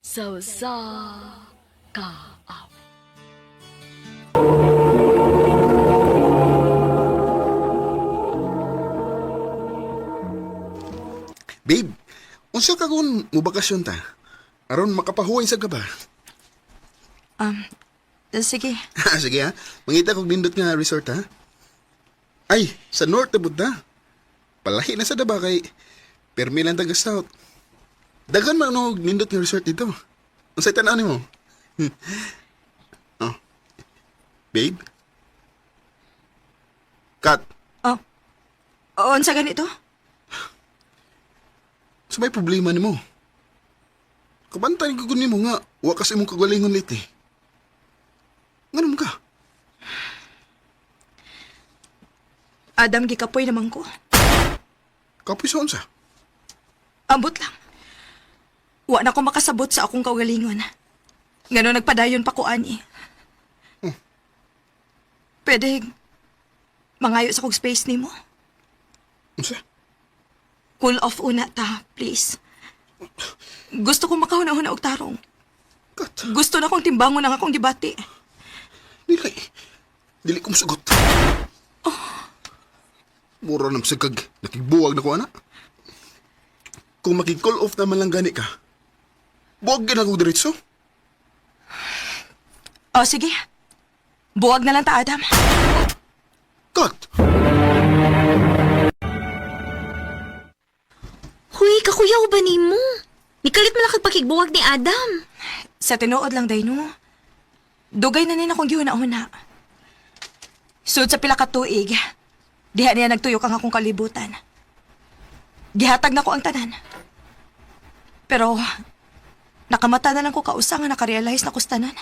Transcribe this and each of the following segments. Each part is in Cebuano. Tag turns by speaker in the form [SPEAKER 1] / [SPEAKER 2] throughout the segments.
[SPEAKER 1] Sa usa ka awit.
[SPEAKER 2] Babe, unsa ka kung mobakasyon ta? Aron makapahuway sa ka ba?
[SPEAKER 3] Sige.
[SPEAKER 2] Sige ha, mangita kog nindot nga resort ha. Ay, sa North na ta. Palahi na sa daba kay permi lang taga South. Daghan man og nindot nga resort dito. Unsay tan-aw nimo? Oh. Babe? Kat,
[SPEAKER 3] Oh. Unsa ganito?
[SPEAKER 2] so may problema nimo. Kabantay ko nimo nga wa ka sa imong kagalingon lately. Nganong ka?
[SPEAKER 3] Adam, gikapoy naman ko.
[SPEAKER 2] Kapoy sa unsa?
[SPEAKER 3] Ambot lang. Wa na ko makasabot sa akong kaugalingon. Ngano nagpadayon pa ko ani. Pwede mangayo sa kog space nimo.
[SPEAKER 2] Unsa?
[SPEAKER 3] Cool off una ta, please. Gusto ko makahuna-huna og tarong.
[SPEAKER 2] Kat,
[SPEAKER 3] Gusto na kong timbangon ang akong gibati.
[SPEAKER 2] dili. Dili ko musugot. Mura na masagkag. Nakigbuwag na ko, ana. Kung makig-call off naman lang gani ka, buwag na ko diretso.
[SPEAKER 3] O sige. Buwag na lang ta, Adam.
[SPEAKER 2] Kat!
[SPEAKER 4] Huy, kakuyaw ba nimo? Nikalit man lang kag pakigbuwag ni Adam.
[SPEAKER 3] Sa tinuod lang, Dayno. Dugay na nin akong gihuna-huna. Sud sa pila ka tuig, diha niya nagtuyok ang akong kalibutan. Gihatag na ko ang tanan. Pero, nakamata na lang ko kausa nga nakarealize na ko sa tanan.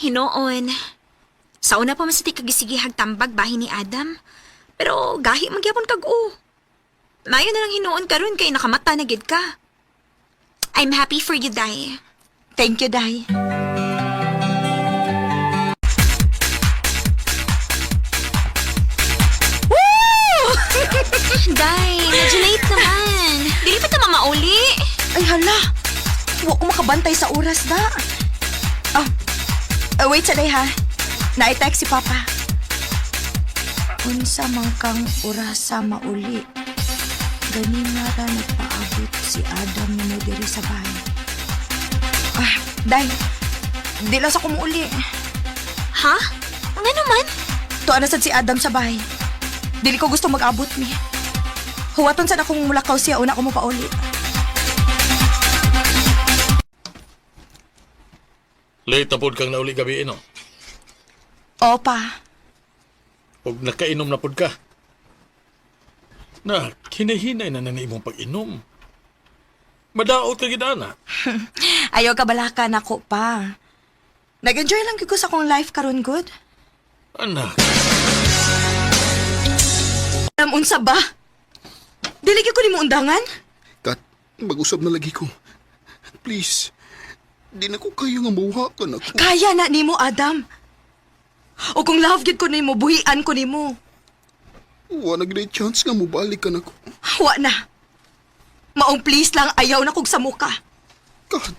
[SPEAKER 4] Hinoon. Sa una pa man sa ti kagisigihag tambag bahin ni Adam. Pero gahi magyapon kag o. Mayo na lang hinuon karon kay nakamata na gid ka. I'm happy for you, Day.
[SPEAKER 3] Thank you, Day.
[SPEAKER 4] Day, medyo late naman. Dili pa ta mamauli.
[SPEAKER 3] Ay, hala! Wa ko makabantay sa oras da. Ah, wait sa day ha. Na-text si Papa. Unsa man kang orasa mauli. Ganina ra nagpaabot si Adam nimo diri sa bahay. Ah, day. Di lang sa kumuuli.
[SPEAKER 4] Ha? Nga naman?
[SPEAKER 3] Tuwa na sad si Adam sa bahay. Dili ko gusto mag-abot mi. Huwaton sad akong mulakaw siya una ko mopauli.
[SPEAKER 5] Late na pod kang nauli gabi, no?
[SPEAKER 3] Opa.
[SPEAKER 5] Og nakainom na pod ka. Na, hinahinay na na imong pag-inom. Madaot ka gid ana.
[SPEAKER 3] Ayaw ka balaka nako pa. Nag-enjoy lang gyud ko sa akong life karon good.
[SPEAKER 5] Anak,
[SPEAKER 3] Alam unsa ba? Dili gyud ko nimo undangan?
[SPEAKER 2] Kat, mag-usab na lagi ko. Please, di na ko kayo nga muha ka na ko.
[SPEAKER 3] Kaya na nimo Adam. O kung love gyud ko nimo, buhian ko nimo.
[SPEAKER 2] Wa na gid chance nga mobalik ka na ko.
[SPEAKER 3] Wa na. Maong please lang ayaw na kog sa muka.
[SPEAKER 2] Kat,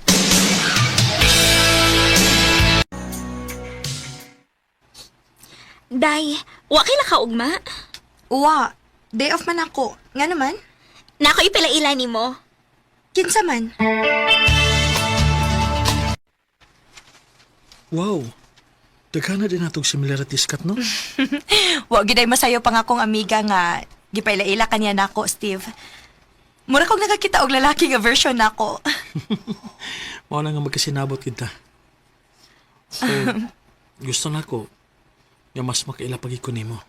[SPEAKER 4] Day, wa kay nakaugma.
[SPEAKER 3] Wa, day off man ako. Nga naman?
[SPEAKER 4] Nako ipila-ila nimo.
[SPEAKER 3] Kinsa man?
[SPEAKER 5] Wow. Daghan na din natong similarities kat, no?
[SPEAKER 3] Wa gid ay masayo pa nga akong amiga nga gipaila-ila kaniya nako, Steve. Mura kog nakakita og lalaki nga version nako.
[SPEAKER 5] Mao na nga magkasinabot kita. So, gusto na ko nga mas makaila pag ko nimo.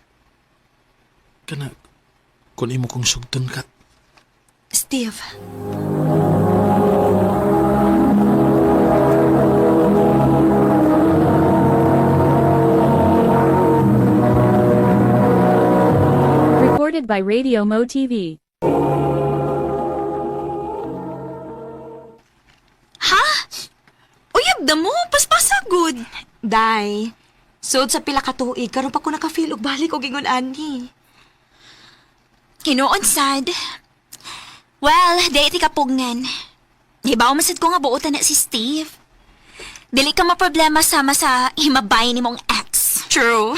[SPEAKER 5] Kana, kung imo kong sugton kat.
[SPEAKER 3] Steve.
[SPEAKER 6] Recorded by Radio Mo TV.
[SPEAKER 4] Ha? Uyab na mo, paspasagod.
[SPEAKER 3] Day, sud sa pila ka tuig karon pa ko naka-feel og balik og ingon ani.
[SPEAKER 4] Hinoon sad. Well, di ti kapugngan. Hibaw masad ko nga buotan na si Steve. Dili ka maproblema sama sa himabay ni mong ex.
[SPEAKER 3] True.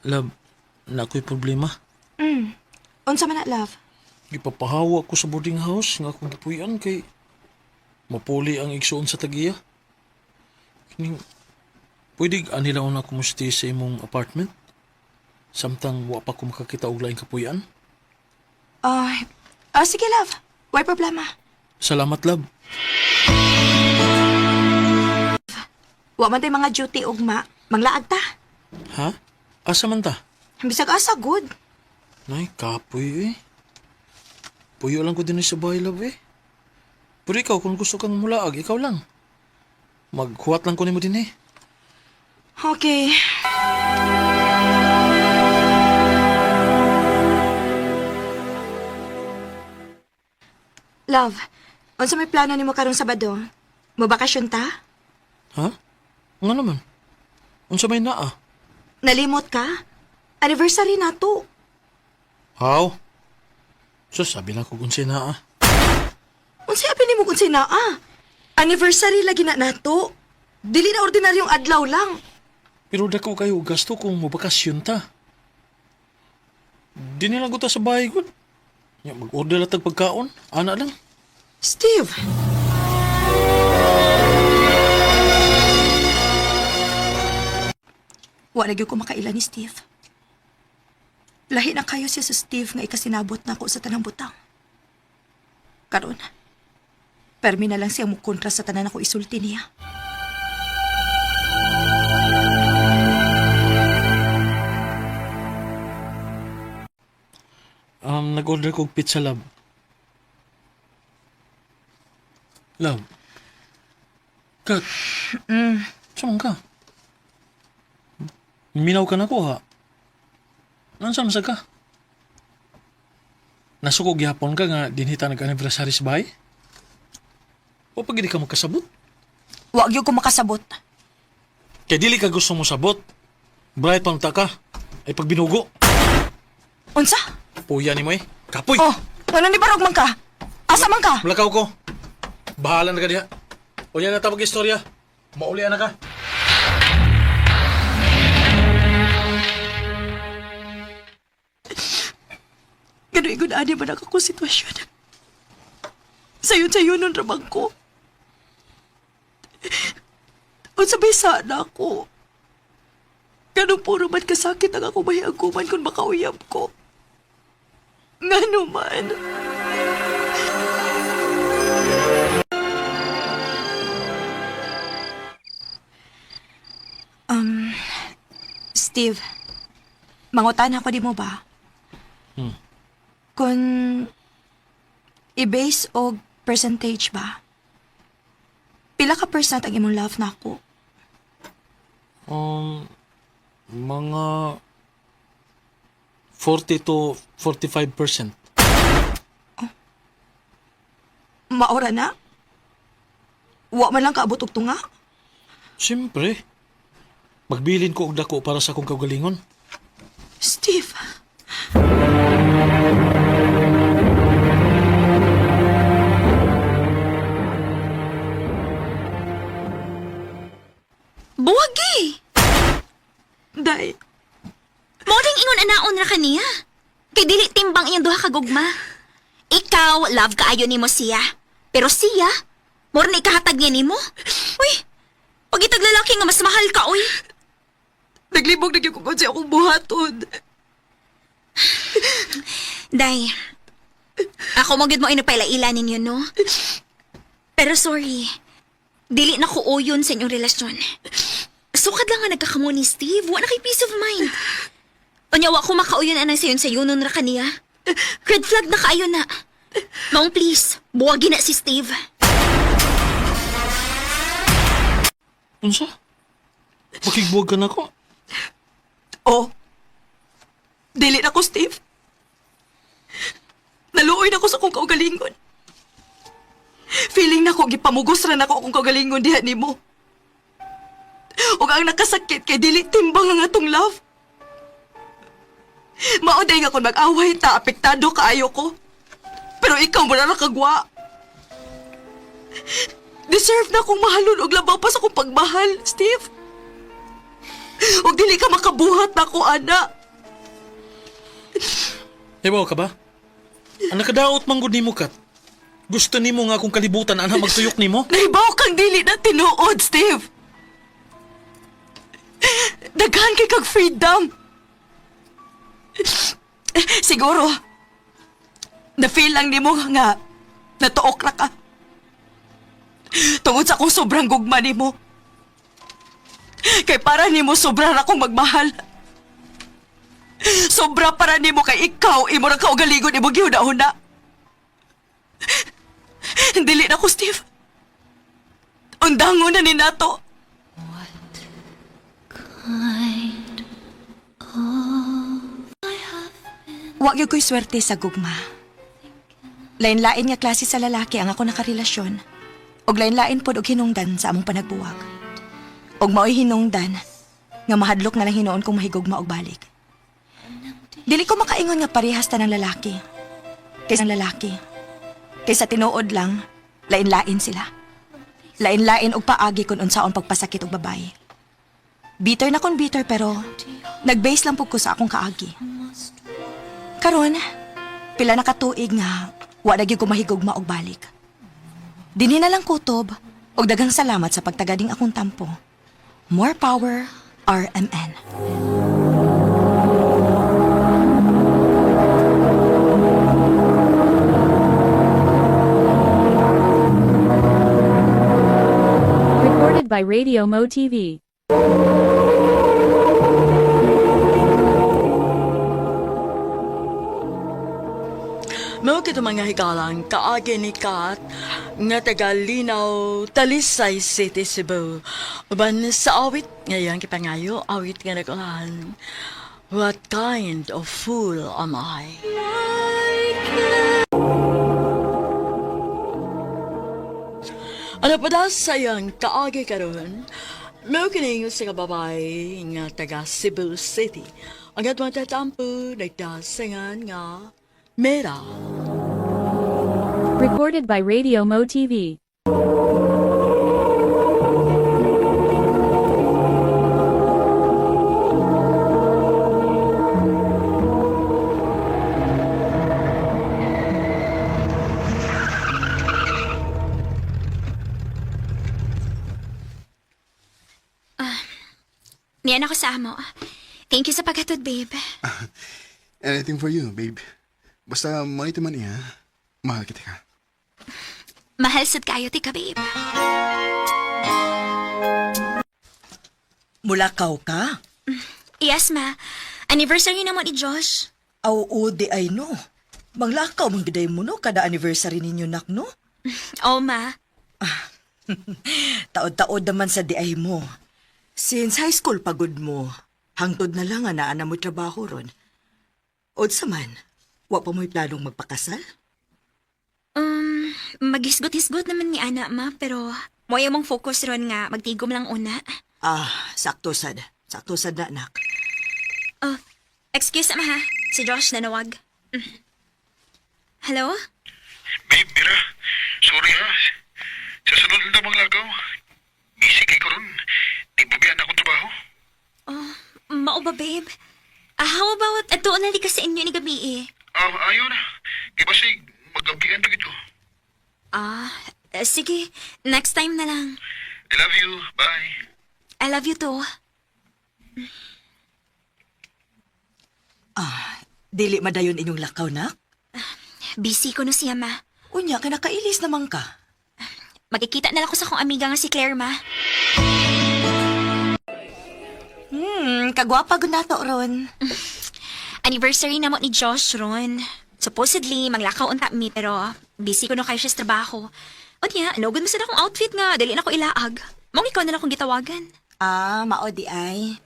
[SPEAKER 5] Love, na ako'y problema.
[SPEAKER 3] Unsa man na, love?
[SPEAKER 5] Gipapahawa ko sa boarding house nga akong gipuy-an kay mapuli ang igsuon sa tagiya. Kining pwede ani lang na ko mo-stay sa imong apartment? Samtang wa pa ko makakita og laing kapuy-an.
[SPEAKER 3] Ay, sige, love. Why problema?
[SPEAKER 5] Salamat, love.
[SPEAKER 3] Wa man tay mga duty ugma. Manglaag ta.
[SPEAKER 5] Ha? Asa man ta?
[SPEAKER 3] Bisag asa good.
[SPEAKER 5] Nay, kapoy eh. Puyo lang ko din sa bahay, love eh. Pero ikaw, kung gusto kang mulaag, ikaw lang. Maghuwat lang ko nimo din eh.
[SPEAKER 3] Okay. Love, unsa may plano nimo karong Sabado? Mobakasyon ta?
[SPEAKER 5] Ha? Nga naman. Unsa may naa?
[SPEAKER 3] Nalimot ka? Anniversary na to.
[SPEAKER 5] How? So, sabi lang ko kung unsay naa.
[SPEAKER 3] Unsay apil nimo kung naa? Anniversary lagi na nato. Dili na ordinaryong adlaw lang.
[SPEAKER 5] Pero dako kayo gasto kung mobakasyon ta. Di nilang ko ta sa bahay ko. Ya, mag-order lang tag pagkaon. Ana lang.
[SPEAKER 3] Steve! Wa na gyud ko makaila ni Steve. Lahi na kayo siya sa Steve nga ikasinabot na ako sa tanang butang. Karon, permi na lang siya mukontra sa tanan ako isulti niya.
[SPEAKER 5] Nag-order ko og pizza, love. Love. Kat. Mm. Saan ka? Minaw ka na ko, ha? Nansan sa ka? Nasuko gyapon ka nga dinhita nag-anniversary sa bahay? O pag hindi ka magkasabot?
[SPEAKER 3] Wa gyud ko makasabot.
[SPEAKER 5] Kaya dili ka gusto mo sabot. Bright pang ta ka. Ay pagbinugo.
[SPEAKER 3] Unsa?
[SPEAKER 5] Puya ni mo eh. Kapoy!
[SPEAKER 3] Oh, ngano ni barog man ka? Asa man ka?
[SPEAKER 5] Mulakaw ko. Bahala na ka diha. Unya na tabag istorya. Maulian na ka.
[SPEAKER 3] Gano'y gud ani man ako sitwasyon. Sayon-sayon nun ramang ko. Unsa bay sana ako? Ganong puro man kasakit ang ako mahiaguman kung makauyab ko. Ngano man. Steve, mangutan ako di mo ba? Kung i-base og percentage ba? Pila ka percent ang imong love na ako?
[SPEAKER 5] Mga 40 to 45%.
[SPEAKER 3] Maora na? Wa man lang kaabot og tunga?
[SPEAKER 5] Siyempre. Magbilin ko og dako para sa akong kaugalingon.
[SPEAKER 3] Steve!
[SPEAKER 4] Buwagi!
[SPEAKER 3] Day,
[SPEAKER 4] Mo ding ingon anaon ra kaniya. Kay dili timbang iyang duha ka gugma. Ikaw, love kaayo nimo siya. Pero siya, mura na ikahatag niya nimo. Uy, pagitag lalaki nga mas mahal ka, uy.
[SPEAKER 3] naglibog na gyud ko kung akong buhaton.
[SPEAKER 4] Day, ako mo gyud mo inupailaila ninyo, no? Pero sorry, dili na ko uyon sa inyong relasyon. Sukad lang nga nagkakamo ni Steve, wa na kay peace of mind. Unya, wa ko makauyon anang sayon sayunon ra kaniya. Red flag na kaayo na. Maong please, buwagi na si Steve.
[SPEAKER 5] Unsa? Pakigbuwag ka na ko.
[SPEAKER 3] Oh, dili na ko, Steve. Naluoy na ko sa akong kaugalingon. Feeling na ko, gipamugos ra na ko akong kaugalingon diha nimo. Ug ang nakasakit kay dili timbang ang atong love. Mao day nga kung mag-away ta, apektado kaayo ko. Pero ikaw mo na nakagwa. Deserve na akong mahalon og labaw pa sa akong pagmahal, Steve. Og dili ka makabuhat na ako, ana.
[SPEAKER 5] Ibaw ka ba? Ang nakadaot manggod nimo, Kat. Gusto nimo nga akong kalibutan ana magtuyok nimo?
[SPEAKER 3] Nahibaw kang dili na tinuod, Steve. Daghan kay kag freedom. Siguro, na-feel lang nimo nga natuok ra ka. Tungod sa akong sobrang gugma nimo. Kay para nimo sobra ra akong magmahal. Sobra para nimo kay ikaw imo ra kaugaligon imo gihuna-huna. Dili na ko, Steve. Undangon na ni nato. Wa gyud ko'y swerte sa gugma. Lain-lain nga klase sa lalaki ang ako nakarelasyon. Og lain-lain pod og hinungdan sa among panagbuwag. Og mao'y hinungdan nga mahadlok na lang hinuon kung mahigugma og balik. Dili ko makaingon nga parehas ta ng lalaki. Kaysa ng lalaki. Kaysa tinuod lang, lain-lain sila. Lain-lain og paagi kung unsaon pagpasakit og babae. Bitter na kon bitter pero nag-base lang pud ko sa akong kaagi. Karon, pila na katuig nga wa na gyud ko mahigugma og balik. Dinhi na lang kutob og daghang salamat sa pagtagading akong tampo. More power, RMN.
[SPEAKER 6] Recorded by Radio Mo TV.
[SPEAKER 7] Mao kito mga higalang kaagi ni Kat nga taga Linaw, Talisay City, Cebu. Uban sa awit ngayon kipangayo, awit nga nagulahan. What kind of fool am I? Ano pa da sa iyang kaagi karon? Mao kining sa kababay nga taga Cebu City. Ang atong tatampo nagdasingan nga Mera.
[SPEAKER 6] Recorded by Radio Mo TV.
[SPEAKER 4] Niyan ako sa amo. Thank you sa paghatod, babe.
[SPEAKER 2] Anything for you, babe. Basta manito man iya, mahal kita ka.
[SPEAKER 4] Mahal sad kayo ti ka, babe.
[SPEAKER 8] Mulakaw ka?
[SPEAKER 4] Yes, ma. Anniversary naman ni Josh.
[SPEAKER 8] Aw, oo, di ay no. Manglakaw man giday mo no kada anniversary ninyo nak no.
[SPEAKER 4] Oh, ma.
[SPEAKER 8] Taod-taod naman sa di ay mo. Since high school pagod mo, hangtod na lang nga naa na mo trabaho ron. Unsa man, wa pa mo'y planong magpakasal?
[SPEAKER 4] Maghisgot-hisgot naman ni Ana, ma. Pero mo'y mong focus ron nga magtigom lang una.
[SPEAKER 8] Ah, sakto sad. Sakto sad na nak.
[SPEAKER 4] Oh, excuse ma ha. Si Josh nanawag. Hello?
[SPEAKER 9] Babe, Mira. Sorry ha. Sa sunod na mga lakaw, busy kay ko ron. Di babiyan akong trabaho.
[SPEAKER 4] Oh, mao ba, babe? Ah, how about ato na ka sa inyo ni gabi eh?
[SPEAKER 9] Ah, ayaw na. Kay basig, magabian to ko.
[SPEAKER 4] Ah, sige. Next time na lang.
[SPEAKER 9] I love you. Bye.
[SPEAKER 4] I love you too.
[SPEAKER 8] Dili madayon inyong lakaw nak.
[SPEAKER 4] Busy ko no siya, ma.
[SPEAKER 8] Unya kay nakailis naman ka.
[SPEAKER 4] Magkikita na lang ko sa akong amiga nga si Claire, ma.
[SPEAKER 3] Kagwapa gud nato ron.
[SPEAKER 4] Anniversary na mo ni Josh ron. Supposedly, maglakaw unta mi, pero busy ko no kayo siya sa trabaho. Unya, nugod mo sa akong outfit nga, dali na ko ilaag. Mong ikaw na lang akong gitawagan.
[SPEAKER 3] Ah, mao di ay.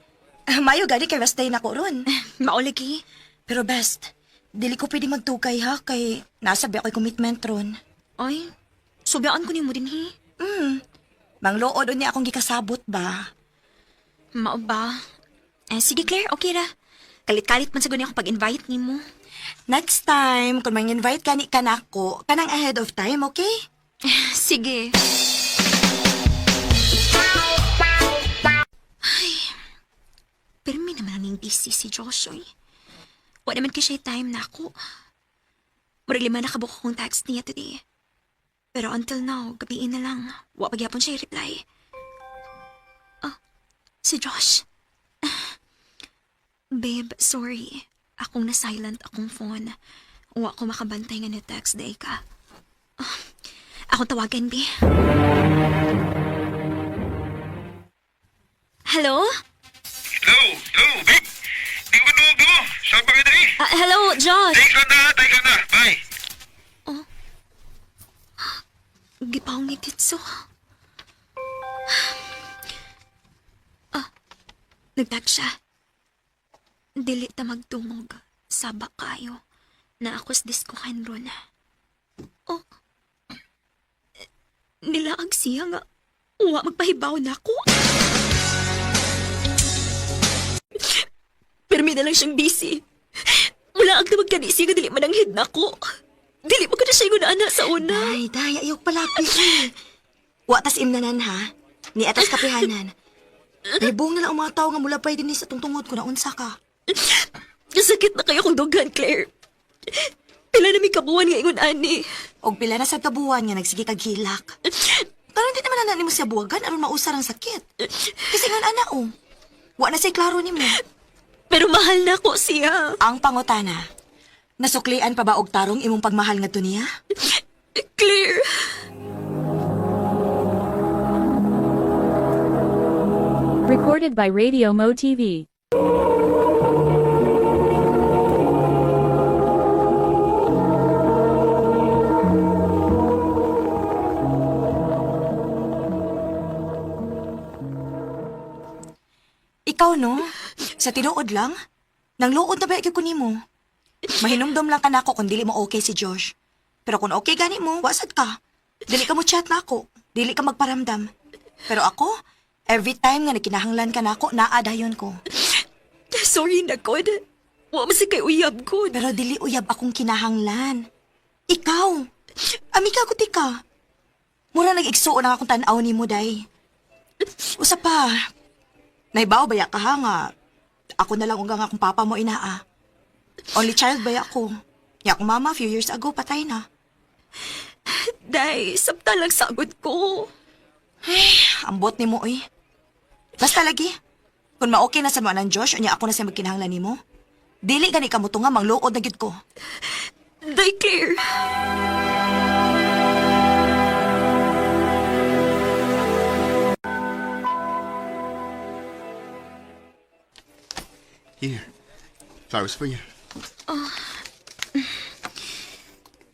[SPEAKER 3] Mayo gani kay rest day na ko ron.
[SPEAKER 4] Maulagi.
[SPEAKER 3] Pero best, dili ko pwede magtukay ha kay nasa ba ako'y commitment ron.
[SPEAKER 4] Ay, subyaan ko nimo din, hi.
[SPEAKER 3] Manglood unya akong gikasabot ba.
[SPEAKER 4] Mao ba? Eh, sige Claire, okay ra. Kalit-kalit man sa guni akong pag-invite nimo.
[SPEAKER 3] Next time, kung mang-invite ka ni kanako, kanang ahead of time, okay?
[SPEAKER 4] Sige. Ay, pero may naman ang busy si Josh, oy. Wala naman kay siya time na ako. Murag lima na kabuko kong text niya today. Pero until now, gabiin na lang. Wa pagyapon siya i-reply. Ah, si Josh. Babe, sorry. Akong na-silent akong phone. Wa ko makabantay nga ni text day ka. Akong tawagan, B. Hello?
[SPEAKER 9] Hello, hello, babe. Di ko duwag mo. Saan pa ka dali?
[SPEAKER 4] Ah, hello, Josh.
[SPEAKER 9] Thanks lang na, thanks lang na. Bye.
[SPEAKER 4] Gipangit itso. Ah, nagtag siya. Dili ta magdungog. Saba kayo. Na akos diskuhan ron. Oh. Nilaag siya nga. Uwa, magpahibaw na ako. Pirmi na lang siyang busy. Wala ang tawag kani siya nga dili man ang head na ako. Dili mo ka na siya yung ana sa una.
[SPEAKER 3] Day, day, ayaw palapi eh. Wa tas imnanan ha. Ni atas kapihanan. Libong na lang ang mga tao nga mula pa din sa tungtungod ko na unsa ka.
[SPEAKER 4] Sakit na kayo kong dughan, Claire. Pila na may kabuan nga ingon ani.
[SPEAKER 3] Og pila na sa kabuan nga nagsige kag hilak. Karon di naman na nimo siya buwagan aron mausar ang sakit. Kasi ngon ana oh. Wa na say klaro nimo.
[SPEAKER 4] Pero mahal na ko siya.
[SPEAKER 3] Ang pangutana. Nasuklian pa ba og tarong imong pagmahal ngadto niya?
[SPEAKER 4] Claire.
[SPEAKER 6] Recorded by Radio Mo TV.
[SPEAKER 3] Ikaw no, sa tinuod lang, nangluod na ba ko nimo? Mahinumdom lang ka nako kung dili mo okay si Josh. Pero kung okay gani mo, wasad ka. Dili ka mo chat nako, dili ka magparamdam. Pero ako, every time nga nagkinahanglan ka nako, naa dayon ko.
[SPEAKER 4] Sorry na, God. Wa man sa kay uyab ko.
[SPEAKER 3] Pero dili uyab akong kinahanglan. Ikaw, amika ko tika. Mura nag-igsuon ang akong tan-aw nimo day. Usa pa, naibaw baya ka ha nga. Ako na lang unggang akong papa mo inaa. Only child baya ako. Ya akong mama few years ago patay na.
[SPEAKER 4] Day, sabta lang sagot ko.
[SPEAKER 3] Ambot nimo oy. Basta lagi. Kung ma-okay na sa mga ng Josh, unya ako na sa magkinahanglan nimo. Dili gani ka mo tunga mangluod na gyud ko.
[SPEAKER 4] Day, Claire.
[SPEAKER 2] Here. Flowers for you.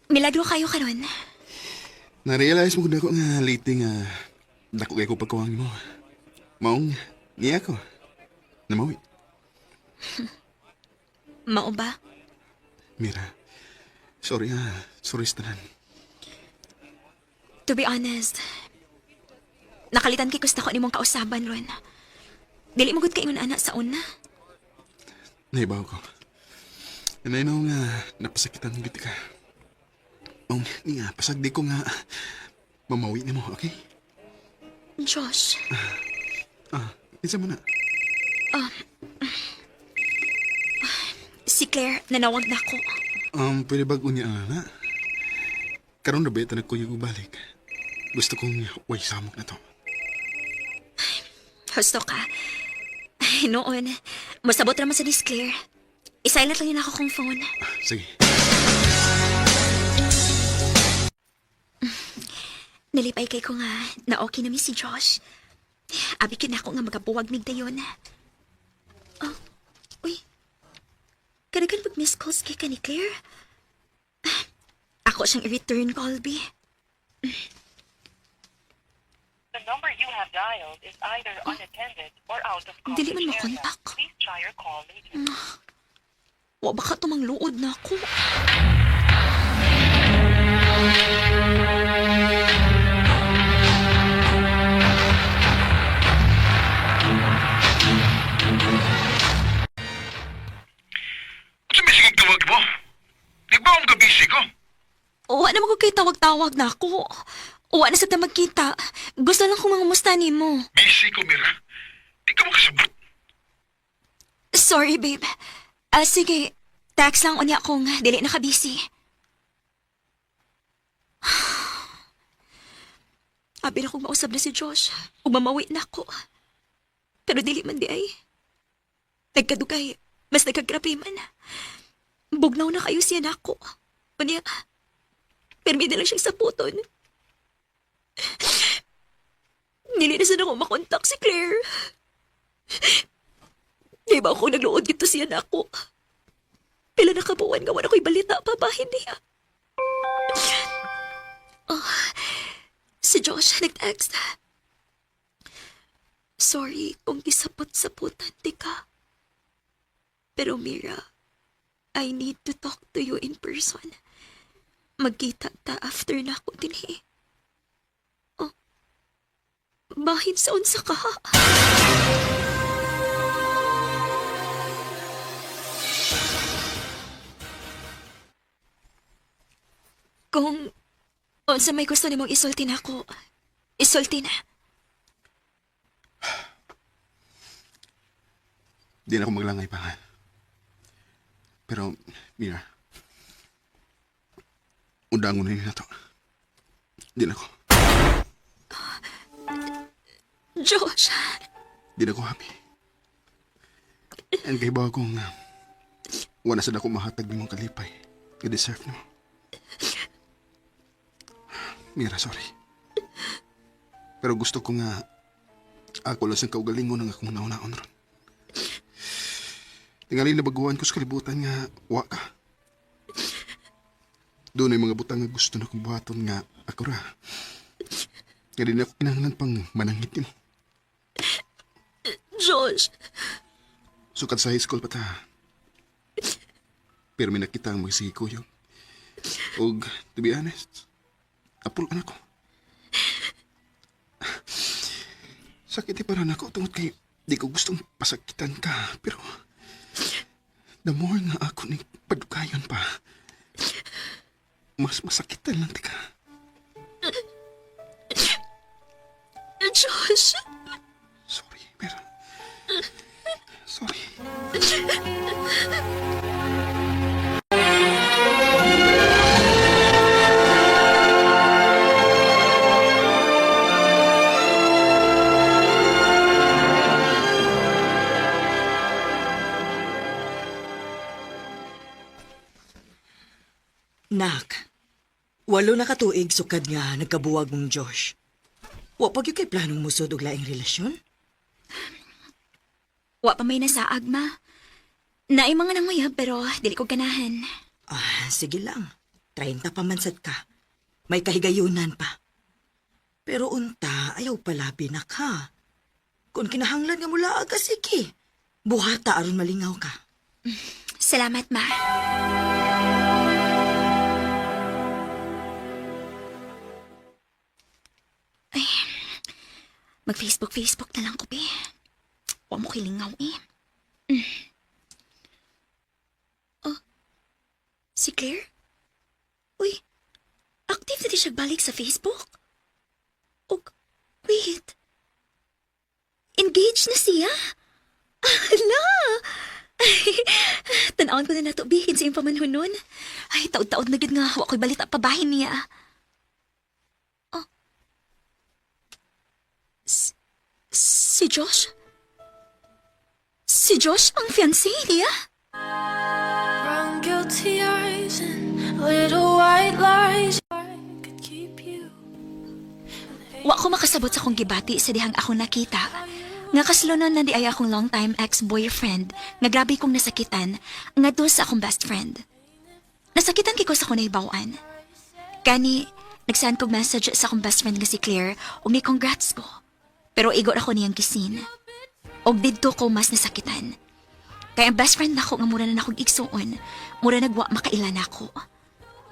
[SPEAKER 4] Milagro kayo karon.
[SPEAKER 2] Na-realize mo kung dako nga lately nga dako kay ko pagkuwang mo. Maong niya ko. Namawi.
[SPEAKER 4] Mao ba?
[SPEAKER 2] Mira. Sorry ah. Sorry sa tanan.
[SPEAKER 4] To be honest, nakalitan kay gusto ko nimong kausaban ron. Dili mo gud kay ingon ana sa una.
[SPEAKER 2] Naibaw ko. And I know nga napasakitan gid ka. Maong niya pasagdi ko nga mamawi nimo, okay?
[SPEAKER 4] Josh,
[SPEAKER 2] Ah, isa mo na.
[SPEAKER 4] si Claire nanawag na ako.
[SPEAKER 2] Pwede ba unya na? Karon na ba ito nagkuyog og balik? Gusto kong way samok na to.
[SPEAKER 4] Husto ka. Ay, noon. Masabot raman sa dis, Claire. I-silent lang yun ako kong phone.
[SPEAKER 2] Ah, sige.
[SPEAKER 4] Nalipay kay ko nga na okay na mi si Josh. Abi ko na ako nga magabuwag mig dayon. Oh, uy. Kanagan pag miss calls kay ka ni Claire. Ah, ako siyang i-return call, B.
[SPEAKER 10] The number you have dialed is either unattended or out of
[SPEAKER 4] Dili
[SPEAKER 10] coverage
[SPEAKER 4] man
[SPEAKER 10] area.
[SPEAKER 4] makontak.
[SPEAKER 10] Please try your call later.
[SPEAKER 4] Wa baka tumangluod na ako. Wa na ko kay tawag-tawag na ako. Wa na sa ta magkita. Gusto lang kong mangumusta nimo.
[SPEAKER 9] Busy ko, Mira. Di ka makasabot.
[SPEAKER 4] Sorry, babe. Ah, sige. Text lang unya kung dili na ka busy. Abi na kong mausab na si Josh. Ug mamawi na ako. Pero dili man di ay. Nagkadugay. Mas nagkagrabe man. Bugnaw na kayo siya nako. Unya, permi na lang siyang saputon. Dili na sana ako makontak si Claire. Di ba ako nagluod dito siya na ako? Pila na kabuuan nga wala ko'y balita pa ba niya? Oh, si Josh nag-text. Sorry kung gisapot-saputan di ka. Pero Mira, I need to talk to you in person. Magkita ta after na ako dinhi. Oh, bahin sa unsa ka? Kung unsa may gusto nimong isulti nako, isulti na.
[SPEAKER 2] Di na ako maglangay pa ha. Pero, Mira, undangon na yun na to. Di na ako.
[SPEAKER 4] Josh,
[SPEAKER 2] Di na ako happy. And kay ba akong wala sad ako mahatag nimong kalipay. I-deserve nimo. Mira, sorry. Pero gusto ko nga ako lang siyang kaugalingon ang akong nauna-on ron. Tingali na baguhan ko sa kalibutan nga wa ka. Doon ay mga butang nga gusto na kong buhaton nga ako ra. Nga di na ako kinahanglan pang manangit nimo.
[SPEAKER 4] Josh,
[SPEAKER 2] Sukad sa high school pa ta. Pero may nakita ang magsige kuyog. Og, to be honest, apul ka na ko. Sakit para na ako tungod kay di ko gustong pasakitan ka. Pero, the more nga ako ning padukayon pa, mas masakitan lang tika.
[SPEAKER 4] Josh.
[SPEAKER 2] Sorry, Mera. Sorry.
[SPEAKER 8] Nak, walo na katuig sukad nga nagkabuwag mong Josh. Wa pa gyud kay planong musod og laing relasyon?
[SPEAKER 4] Wa pa may nasaag, ma. Naay mga nanguyab pero dili ko ganahan.
[SPEAKER 8] Ah, sige lang. 30 pa man sad ka. May kahigayunan pa. Pero unta, ayaw palabi na ka. Kung kinahanglan nga mula aga, sige. Buhata aron malingaw ka.
[SPEAKER 4] Salamat, ma. Ay, mag-Facebook, Facebook na lang ko, be. Wa mo kilingaw, eh. Oh, si Claire? Uy, active na di siya balik sa Facebook? Og, wait. Engaged na siya? Ala! Tanawon ko na nato, Bi, kinsa yung pamanhon nun. Ay, taod-taod na gid nga. Wa ko'y balita pabahin niya. Oh. Si Josh? Si Josh ang fiancé niya?
[SPEAKER 11] Brown guilty eyes and little white lies. I could keep you.
[SPEAKER 4] Wa ko makasabot sa akong gibati sa dihang ako nakita. Nga kaslonon na di ay akong long-time ex-boyfriend nga grabe kong nasakitan nga doon sa akong best friend. Nasakitan kay ko sa akong nahibaw-an. Kani, nagsend kog message sa akong best friend nga si Claire ug ni congrats ko. Pero igor ako niyang gisin. Og didto ko mas nasakitan. Kaya ang best friend nako nga mura na nakong igsuon, mura nagwa makaila nako.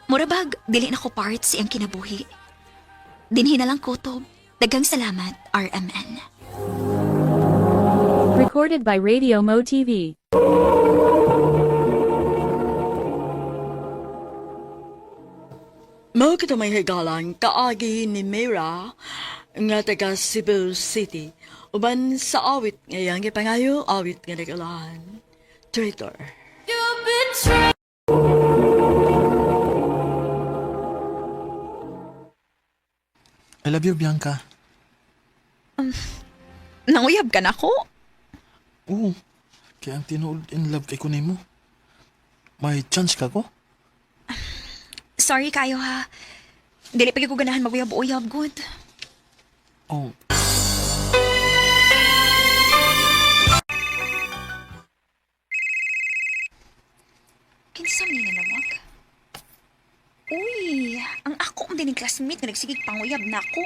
[SPEAKER 4] Mura bag, dili na ko part sa iyang kinabuhi. Dinhi na lang kutob. Daghang salamat, RMN.
[SPEAKER 6] Recorded by Radio Mo TV.
[SPEAKER 7] Mao kita may higalan kaagi ni Mira nga taga Cebu City. Uban sa awit nga iyang gipangayo, awit nga nagalahan. Traitor.
[SPEAKER 11] You betrayed.
[SPEAKER 5] I love you, Bianca.
[SPEAKER 4] Nanguyab ka na ko?
[SPEAKER 5] Oo. Kaya ang tinuod in love kay kunin mo. May chance ka ko?
[SPEAKER 4] Sorry kayo ha. Dili pa gyud ko ganahan maguyab-uyab good.
[SPEAKER 5] Oh.
[SPEAKER 4] Kinsa man ni nanawag? Uy, ang ako ang dining classmate nga nagsigig panguyab nako.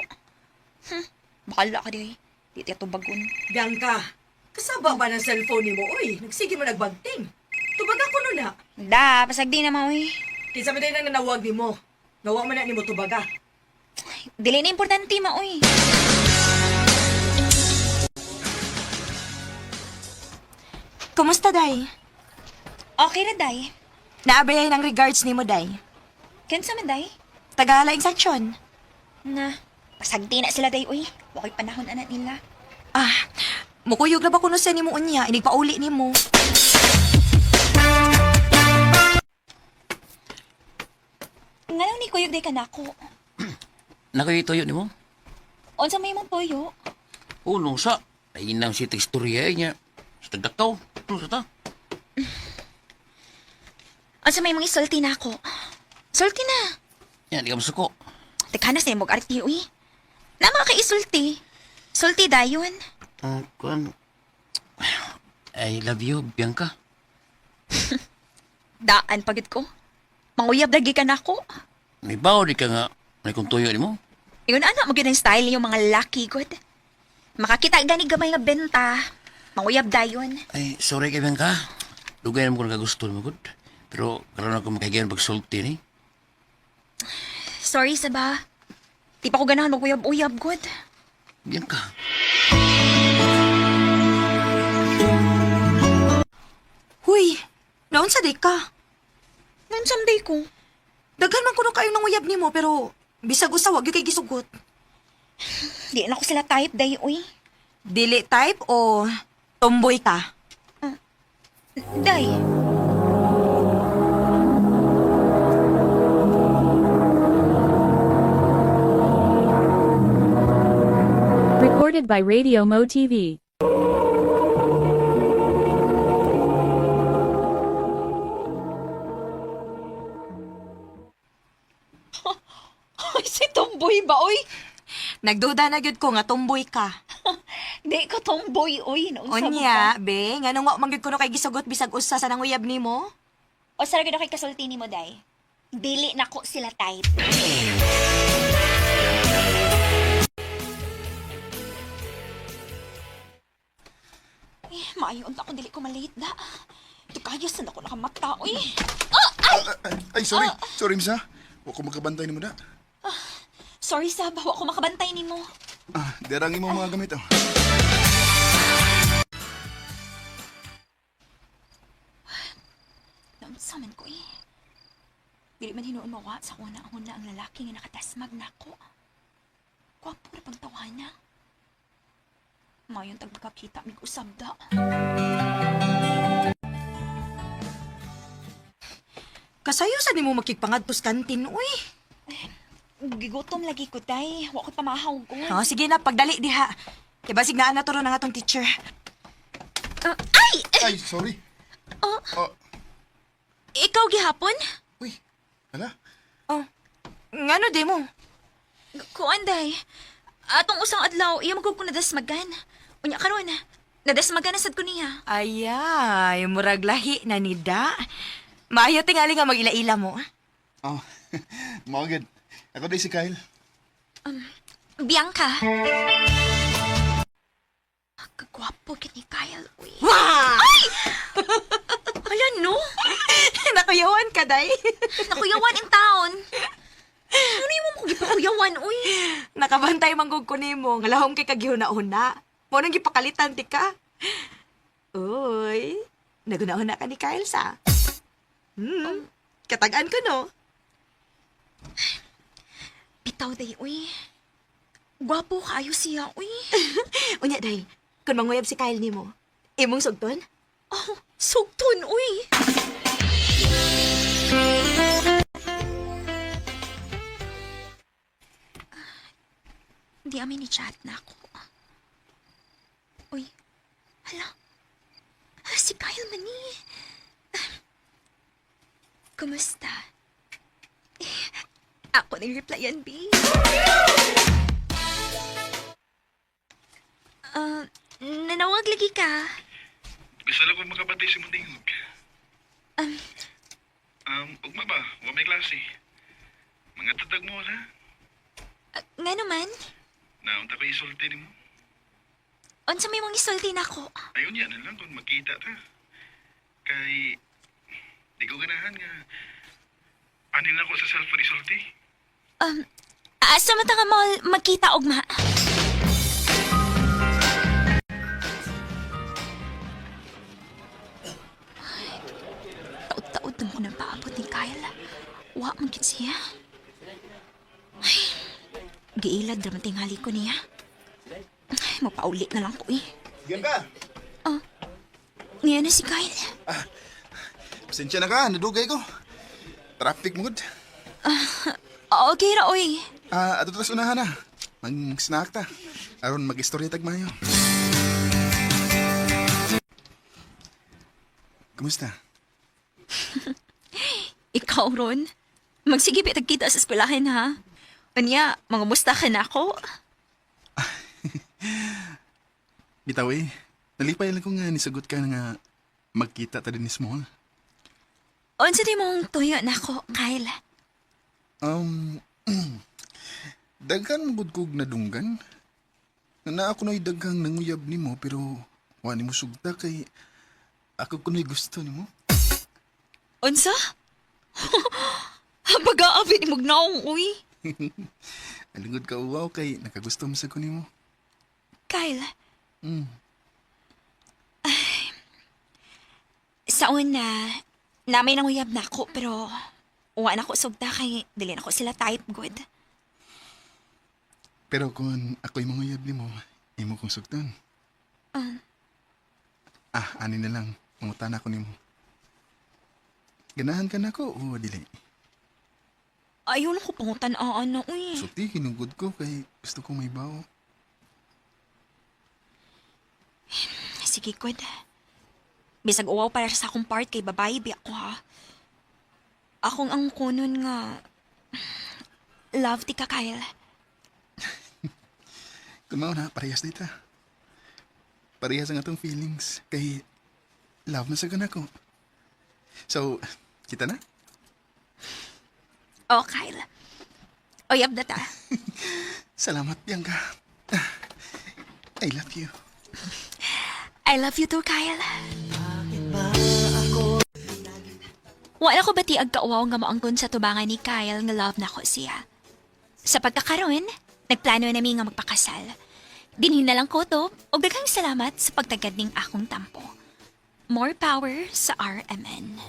[SPEAKER 4] Bahala ka di. Di ta tubagon.
[SPEAKER 8] Bianca, kasaba ba ng cellphone nimo? Uy, nagsige mo nagbagting. Tubaga ko nun na.
[SPEAKER 4] Da, pasagdi na ma uy.
[SPEAKER 8] Kinsa man din ang nanawag nimo. Nawa man na nimo tubaga.
[SPEAKER 4] Dili na importante ma uy.
[SPEAKER 3] Kumusta, Day?
[SPEAKER 4] Okay ra day.
[SPEAKER 3] Naabayay ng regards nimo, Day.
[SPEAKER 4] Kinsa man day?
[SPEAKER 3] Tagalaing sanksyon.
[SPEAKER 4] Na, pasagdi na sila day uy. Wako'y panahon anak nila.
[SPEAKER 3] Ah, mukuyog na ba kuno sa nimo unya, inig pauli nimo.
[SPEAKER 4] Ngano ni kuyog day kanako?
[SPEAKER 12] Nakoy tuyo nimo?
[SPEAKER 4] Unsa may imong tuyo?
[SPEAKER 12] Uno sa inang si teksturya niya. Sa tagdakaw, ito sa ta.
[SPEAKER 4] Unsa may imong isulti nako? Sulti na.
[SPEAKER 12] Yan, di ka masuko.
[SPEAKER 4] Tekanas na imong arti uy. Na mga kaisulti. Sulti dayon.
[SPEAKER 12] Ah, kuan. I love you, Bianca.
[SPEAKER 4] Daan pagid ko. Manguyab lagi ka nako.
[SPEAKER 12] May bawo di ka nga. May kung tuyo nimo.
[SPEAKER 4] Ingon ana mo gyud ang style yung mga laki good. Makakita gani gamay nga benta. Manguyab dayon.
[SPEAKER 12] Ay, sorry kay Bianca. Dugay na mo ko nakagusto nimo gud. Pero karon ako makahigayon pagsulti ni.
[SPEAKER 4] Sorry sa ba. Di pa ko ganahan maguyab-uyab good.
[SPEAKER 12] Bianca.
[SPEAKER 3] Huy, naunsa day ka?
[SPEAKER 4] Nun someday ko.
[SPEAKER 3] Daghan man kuno kayo nang uyab nimo pero bisag usa wa gyud kay gisugot.
[SPEAKER 4] Di na ko sila type day uy.
[SPEAKER 3] Dili type o tomboy ka?
[SPEAKER 4] Day.
[SPEAKER 6] Recorded by Radio Mo TV.
[SPEAKER 4] Ay, si tomboy ba oy?
[SPEAKER 3] Nagduda na gyud ko nga tomboy ka.
[SPEAKER 4] Di ko tomboy oy. Naunsa mo
[SPEAKER 3] Unya,
[SPEAKER 4] ka?
[SPEAKER 3] be, nganong wa man gyud kuno kay gisugot bisag usa sa nanguyab nimo?
[SPEAKER 4] O sa gyud kay kasulti nimo day. Dili na ko sila type. Eh, maayo unta ko dili ko malate da. Tukayos na ako nakamata oy.
[SPEAKER 2] Ah, ah, ay, sorry. Sorry, misa. Wa ko magkabantay nimo da.
[SPEAKER 4] Sorry sab, wa ko makabantay nimo.
[SPEAKER 2] Ah, derang imo mga gamit oh.
[SPEAKER 4] Naunsa man ko eh. Dili man hinuon mawa sa una ang una ang lalaki nga nakatasmag nako. Gwapo ra pang tawana. Mayon tag magkakita mig usab da.
[SPEAKER 3] Kasayo sa nimo makigpangadtos kantin, uy.
[SPEAKER 4] Gigutom lagi ko day. Wa ko pamahaw ko.
[SPEAKER 3] Oh, sige na, pagdali diha. Kay basig naa na turo ng atong teacher.
[SPEAKER 4] Ay!
[SPEAKER 2] Ay, sorry.
[SPEAKER 4] Oh.
[SPEAKER 2] Oh,
[SPEAKER 4] Ikaw gihapon?
[SPEAKER 2] uy. Hala.
[SPEAKER 3] Oh, ngano di mo?
[SPEAKER 4] Kuan day. Atong usang adlaw, iya magug ko nadasmagan. Unya karon, nadasmagan na sad ko niya.
[SPEAKER 3] Ayay, murag lahi na ni da. Maayo tingali nga mag-ila-ila mo.
[SPEAKER 2] Oh, mao gud. Ako day si Kyle.
[SPEAKER 4] Bianca. Kagwapo kit ni Kyle, uy.
[SPEAKER 3] Wah!
[SPEAKER 4] Ay! Ala, no?
[SPEAKER 3] Nakuyawan ka, day.
[SPEAKER 4] Nakuyawan in town. Ano yung mo gipakuyawan, uy?
[SPEAKER 3] Nakabantay manggug ko nimo, nga lahom kay kagihuna-huna. Mo nang gipakalitan ti ka. Uy, naguna-huna ka ni Kyle sa. Katag-an ko no.
[SPEAKER 4] Bitaw day, uy. Gwapo kaayo siya, uy.
[SPEAKER 3] Unya, day, kung manguyab si Kyle nimo, imong sugton?
[SPEAKER 4] Oh, sugton, uy. Di amin ni chat na ako. Uy, hala. Ah, si Kyle man ni. Kumusta? Eh, ako nang replyan, B. Ah, nanawag lagi ka.
[SPEAKER 9] Gusto lang ko makabantay sa mong tingog. Ugma ba? Wa may klase. Mga tatag mo, ha?
[SPEAKER 4] Nga naman,
[SPEAKER 9] Naunta ko isulti nimo.
[SPEAKER 4] unsa may mong isulti nako.
[SPEAKER 9] Ayun yan na lang kung magkita ta. Kay, di ko ganahan nga. Anin ako sa cellphone isulti.
[SPEAKER 4] Asa man ta nga mall magkita ugma? Ay, taod-taod na mo nang paabot ni Kyle. Wa man gid siya. Ay, giilad ra man tingali ko niya. Ay, mapauli na lang ko eh.
[SPEAKER 2] Diyan ka!
[SPEAKER 4] Ngayon na si Kyle.
[SPEAKER 2] Pasensya na ka, nadugay ko. Traffic mo gud.
[SPEAKER 4] Okay ra, oy.
[SPEAKER 2] Ah, ato tas unahan na. Mag-snack ta. Aron mag-istorya tag mayo. Kumusta?
[SPEAKER 4] Ikaw, Ron. Magsige bitag kita sa eskwelahan, ha? Unya, mangumusta ka na ako.
[SPEAKER 2] Bitaw eh. Nalipay lang ko nga nisagot ka nga magkita ta din ni Small.
[SPEAKER 4] Unsa di mong tuyo na ako, Kyle?
[SPEAKER 2] Um, daghan gud kog nadunggan. Na naa ko na'y daghang nanguyab nimo pero wa nimo sugta kay ako kuno'y gusto nimo.
[SPEAKER 4] Unsa? Pag-aabi ni Magnaong, uy.
[SPEAKER 2] Alingod ka uwaw kay nakagusto mo sa ko nimo.
[SPEAKER 4] Kyle. Ay, sa una, namay nanguyab na ako, pero uwa na ko sugta kay dili na ko sila type good.
[SPEAKER 2] Pero kung ako'y manguyab nimo, imo kong sugton. Ah, ani na lang. Mangutana ko nimo. Ganahan ka na ko o dili?
[SPEAKER 4] Ayaw lang ko pangutan-aan na, uy.
[SPEAKER 2] Sulti, hinugod ko kay gusto ko may bawo.
[SPEAKER 4] Sige, good. Bisag uwaw para sa akong part kay babae, bi ako ha. Akong ang kunon nga... Love ti ka, Kyle.
[SPEAKER 2] Kung mao na, parehas dita. Parehas ang atong feelings. Kay love na sa ko. So, kita na?
[SPEAKER 4] Oh, Kyle. Oyab na ta.
[SPEAKER 2] Salamat, Bianca. I love you.
[SPEAKER 4] I love you too, Kyle. Wala ko bati ang kauwaw nga moangkon sa tubangan ni Kyle nga love na ko siya. Sa pagkakaroon, nagplano nami nga magpakasal. Dinhin na lang ko to, og daghang salamat sa pagtagad ning akong tampo. More power sa RMN.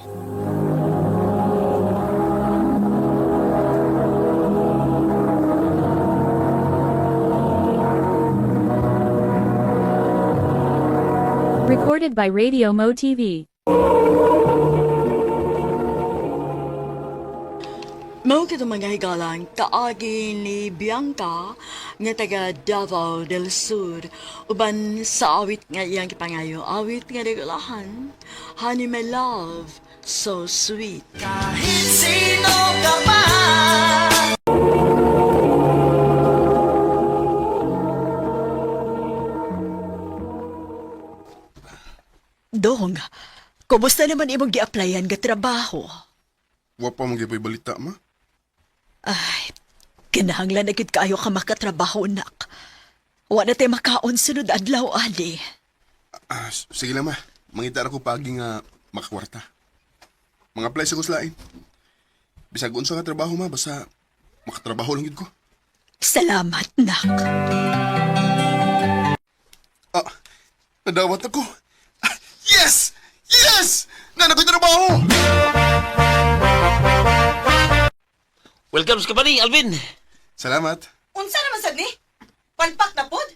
[SPEAKER 6] Recorded by Radio Mo TV.
[SPEAKER 7] Mao kito mga higalang kaagi ni Bianca nga taga Davao del Sur uban sa awit nga iyang gipangayo awit nga nagulahan, Honey My Love So Sweet.
[SPEAKER 8] Kahit sino ka pa. Dong, kumusta naman imong gi-applyan nga trabaho?
[SPEAKER 2] Wa pa mo gyud balita, ma.
[SPEAKER 7] Ay, kinahanglan na gid kaayo ka makatrabaho, nak. Wa na tay makaon sunod adlaw, ani.
[SPEAKER 2] Ah, sige lang, ma. Mangita ra ko paagi nga makakwarta. Mga apply sa kuslain. Bisag unsa nga trabaho, ma, basta makatrabaho lang gid ko.
[SPEAKER 7] Salamat, nak.
[SPEAKER 2] Ah, nadawat ako. Ah, yes! Yes! Nana ko'y trabaho!
[SPEAKER 12] Welcome sa company, Alvin.
[SPEAKER 2] Salamat.
[SPEAKER 8] Unsa naman sad ni? Palpak na pod?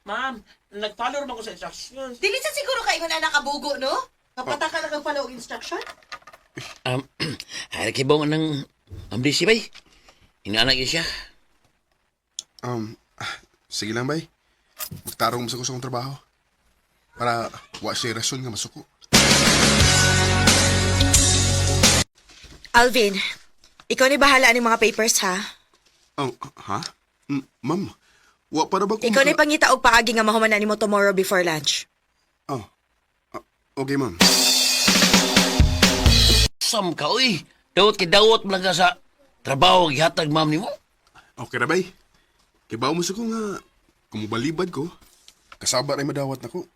[SPEAKER 13] Ma'am, nag-follow naman ko sa instructions.
[SPEAKER 8] Dili sa siguro ka ingon anak kabugo, no? Kapataka na kang follow og instruction?
[SPEAKER 12] Ay, kibaw ng Ma'am Daisy bay. Inaanak niya siya.
[SPEAKER 2] Um, sige lang, bay. Magtarong mo sa kusang trabaho. Para wa siya rason nga masuko.
[SPEAKER 3] Alvin, ikaw ni bahala ani mga papers ha.
[SPEAKER 2] Oh, ha? Ma'am, wa para ba kung...
[SPEAKER 3] Ikaw ni pangita og paagi nga mahuman na nimo tomorrow before lunch.
[SPEAKER 2] Oh, okay, ma'am.
[SPEAKER 12] Sam ka, uy. Dawat kay dawat mo lang ka sa trabaho gihatag ma'am nimo.
[SPEAKER 2] Okay na, bay. Kibaw mo sa ko nga, kumubalibad ko, kasaba rin madawat na ko.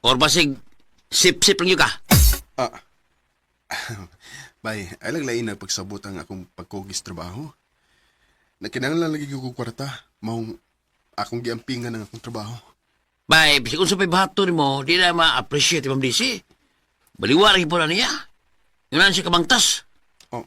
[SPEAKER 12] Or basig, sip-sip lang yun ka.
[SPEAKER 2] Ah, bay, ay lang lain na pagsabot ang akong pagkugis trabaho. Nakinanglan lagi ko kwarta, maong akong giampingan ang akong trabaho.
[SPEAKER 12] Bay, bisag unsa pa'y bahato nimo, di na ma-appreciate Ma'am Daisy. Baliwa lagi po na niya. Yun siya kabangtas.
[SPEAKER 2] Oh.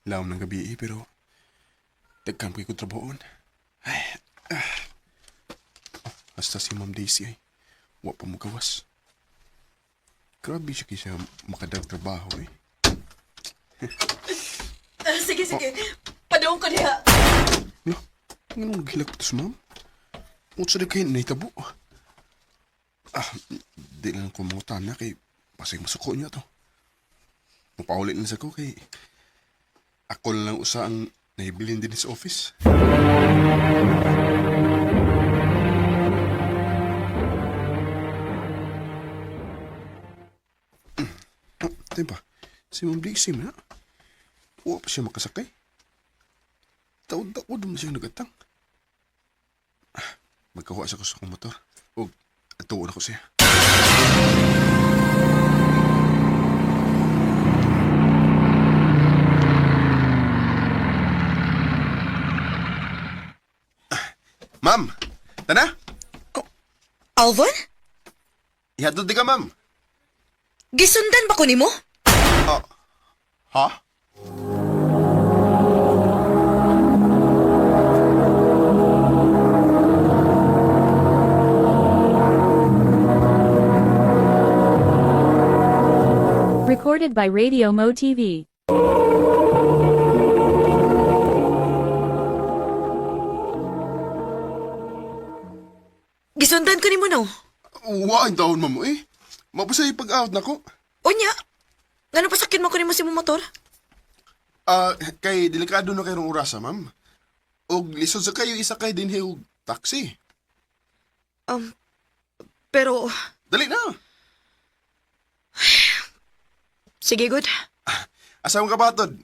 [SPEAKER 2] Laom ng gabi eh, pero dagkan pa ko trabahoon. Ay, ah. Hasta si Ma'am Daisy ay, wa pa mo gawas. Grabe siya kaysa makadag trabaho eh.
[SPEAKER 3] Sige, sige. Padung ko diha.
[SPEAKER 2] No, nga nung naghilak to si ma'am? Unsa di kayo nahitabo? Ah, di lang ko mangutan na kay pasig masuko niya to. Mapaulit na sa ko kay ako na lang usa ang nahibilin din sa office. Oh, diba? Si Ma'am Daisy man na. Wa pa siya makasakay. Taod-taod man siya nagatang. Magkahuwa sa ko sa akong motor. O, atuon ako siya. Ma'am! Tana!
[SPEAKER 3] Alvin?
[SPEAKER 2] Ihatod di ka, ma'am.
[SPEAKER 3] Gisundan ba ko nimo?
[SPEAKER 2] Ah, ha?
[SPEAKER 6] Recorded by Radio Mo TV.
[SPEAKER 3] Gisundan ko nimo no.
[SPEAKER 2] Wa ang taon, ma'am, eh. Mapasay pag-out na ko.
[SPEAKER 3] Unya. Ngano pasakyan mo ko nimo si mo motor?
[SPEAKER 2] Ah, kay delikado na kayong orasa, ma'am. Og lisod sa kayo isakay din og taxi.
[SPEAKER 3] Um, pero
[SPEAKER 2] Dali na.
[SPEAKER 3] sige good.
[SPEAKER 2] Asa mo ka batod?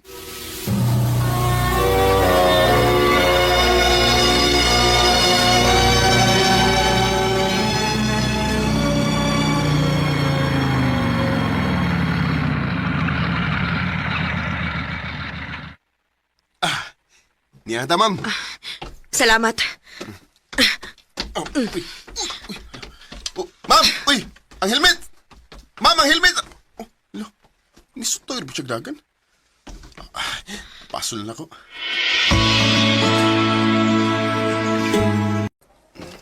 [SPEAKER 2] Ah, niya ta, ma'am.
[SPEAKER 3] Salamat.
[SPEAKER 2] Oh, uy, uy, uy. Oh, ma'am, uy, ang helmet! Ma'am, ang helmet! Oh, lo, nisutoy ba siya dagan? Ah, pasol na ko.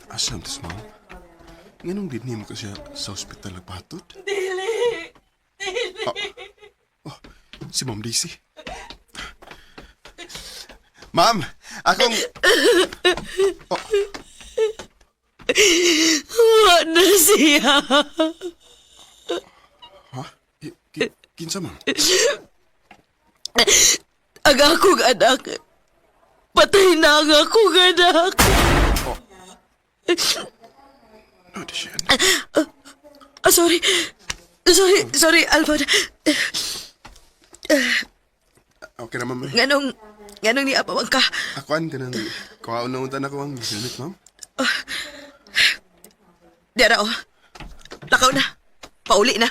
[SPEAKER 2] Asam tas, ma'am? Nganong di mo kasi sa ospital nagpahatod?
[SPEAKER 7] Dili! Dili!
[SPEAKER 2] Oh, si Ma'am Daisy. Ma'am, akong...
[SPEAKER 7] Wa na siya.
[SPEAKER 2] Ha? Kinsa, ma'am?
[SPEAKER 7] Ang akong anak. Patay na ang akong anak.
[SPEAKER 2] Oh, di siya.
[SPEAKER 3] Ah, sorry. Sorry, sorry, Alvin.
[SPEAKER 2] Okay na, ma'am. eh.
[SPEAKER 3] Nganong nganong niya pa ka?
[SPEAKER 2] Akuan ka nang... Kuhaon na unta na ko ang helmet, ma'am.
[SPEAKER 3] Diara oh. Lakaw na. Pauli na.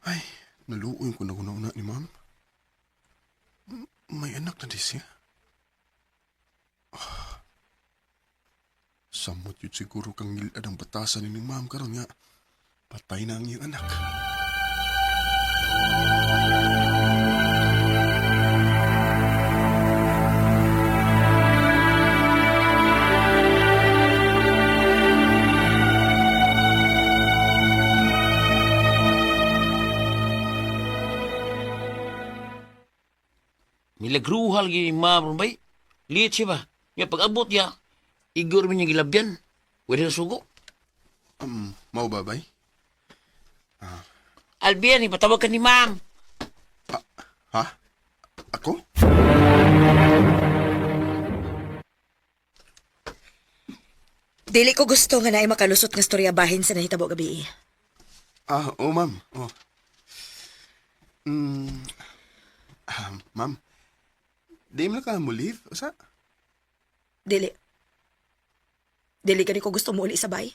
[SPEAKER 2] Ay, naluoy ko na na ni ma'am. Samot yun siguro kang ngilad ang batasan ni ma'am karon nga. Patay na ang iyang anak.
[SPEAKER 12] Milagruhal gini ma'am ron bay. Liit siya ba? Nga pag-abot niya, igor mi niya gilabyan. Pwede na sugo.
[SPEAKER 2] Mao ba, bay?
[SPEAKER 12] Albian, ipatawag ka ni ma'am.
[SPEAKER 2] Ha? Ako?
[SPEAKER 8] Dili ko gusto nga naay makalusot nga storya bahin sa nahitabo gabi.
[SPEAKER 2] Ah, oh, ma'am. Oh. Ma'am. Di mo na ka mo leave, usa?
[SPEAKER 8] Dili. Dili gani ko gusto mo uli sa bay.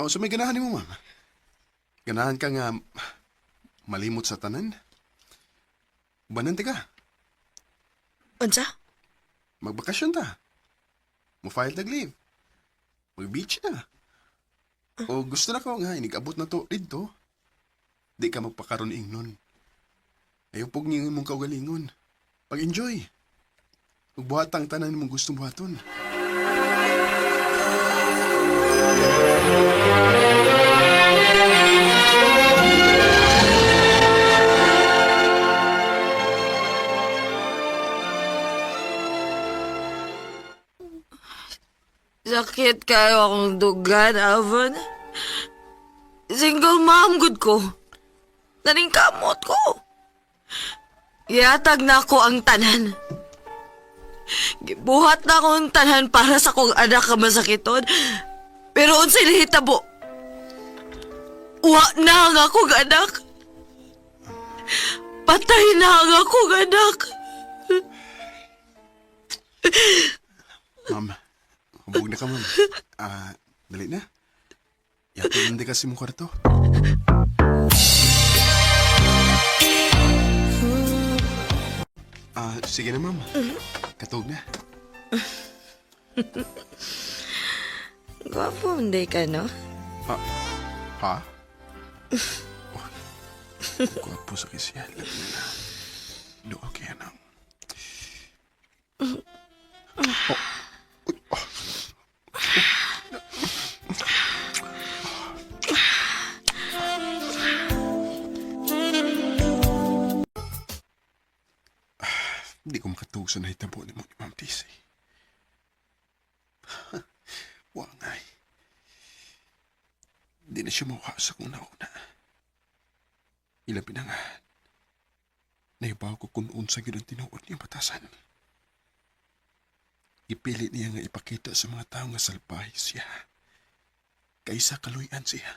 [SPEAKER 2] Oh, so may ganahan nimo, ma'am. Ganahan ka nga malimot sa tanan. Ubanan ti ka.
[SPEAKER 8] Unsa?
[SPEAKER 2] Magbakasyon ta. Mo-file tag leave. Mag-beach na. O gusto na ko nga, inigabot na to dito. Di ka magpakaroon ingnon. Ayaw pog niyo imong kaugalingon. Pag-enjoy. Ug buhat ang tanan mong gustong buhaton.
[SPEAKER 7] Sakit kayo akong dugan, Alvin. Single mom good ko. Naning kamot ko. Gihatag na ako ang tanan. Gibuhat na ako ang tanan para sa kong anak ka masakiton. Pero unsay nahitabo? Wa na ang akong anak. Patay na ang akong anak.
[SPEAKER 2] Ma'am, hubog na ka, ma'am. Ah, dali na. Yatod hindi kasi mong kwarto. Ah, sige na, ma'am. Katog na.
[SPEAKER 7] Gwapo, hindi ka, no?
[SPEAKER 2] Ha? Oh, gwapo sa kisya. Labi na. Doon kaya na. Oh. Uy, oh. Hindi ko makatuog sa nahitabo ni mo ni Ma'am Daisy. Wa nga eh. Di na siya mawala sa kung nauna. Ilabi na nga. Naibaw ko kung unsa gyud ang tinuod niyang batasan. Ipili niya nga ipakita sa mga tao nga salbahe siya. Kaysa kaluyan siya.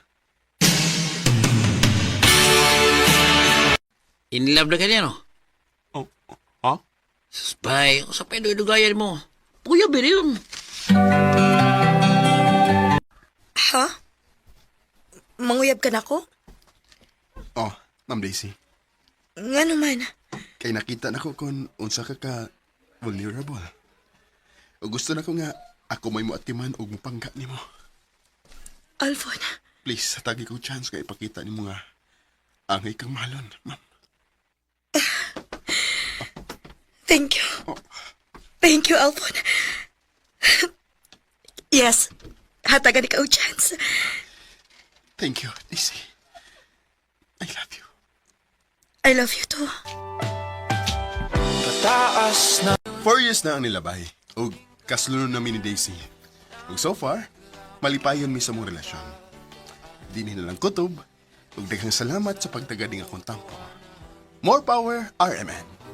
[SPEAKER 12] In love na ka niya, no?
[SPEAKER 2] Oh, ha?
[SPEAKER 12] Sus, bay, sa pa dugayan mo. Puya, yun.
[SPEAKER 8] Ha? Manguyab ka na ko?
[SPEAKER 2] Oh, Ma'am Daisy.
[SPEAKER 8] Nga naman.
[SPEAKER 2] Kay nakita na ko kung unsa ka ka vulnerable. O gusto na ko nga ako may moatiman og mupangga nimo.
[SPEAKER 8] Alfon,
[SPEAKER 2] Please, hatagi ko chance nga ipakita nimo nga angay kang mahalon, ma'am.
[SPEAKER 8] Thank you.
[SPEAKER 2] Oh.
[SPEAKER 8] Thank you, Alfon. Yes, hatagan ikaw chance.
[SPEAKER 2] Thank you, Daisy. I love you.
[SPEAKER 8] I love you too.
[SPEAKER 2] 4 years na ang nilabay. Og kaslunon namin ni Daisy. Ug so far, malipayon mi sa mong relasyon. Di na lang kutob. Ug daghang salamat sa pagtagad ning akong tampo. More power, RMN.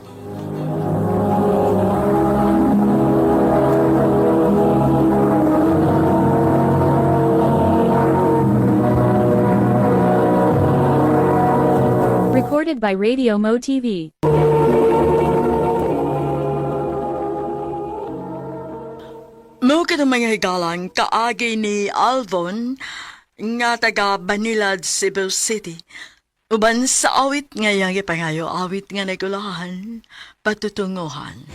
[SPEAKER 6] Recorded by Radio Mo TV.
[SPEAKER 7] Mao ka mga higalang kaagi ni Alvon nga taga Banilad, Cebu City. Uban sa awit nga iyang ipangayo, awit nga nagulahan, patutunguhan.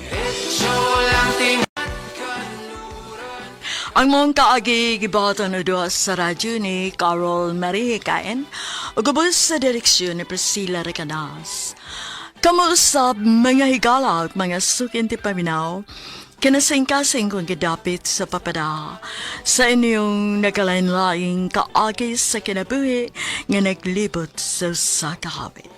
[SPEAKER 7] Ang mong kaagi gibuhaton na duha sa radyo ni Carol Marie Hikain ug ubos sa direksyon ni Priscilla Recanas. Kamuusap mga higala at mga sukin ti paminaw, kinasingkasing kong gidapit sa papada sa inyong nagkalain-laing kaagi sa kinabuhi nga naglibot sa usa ka hawit.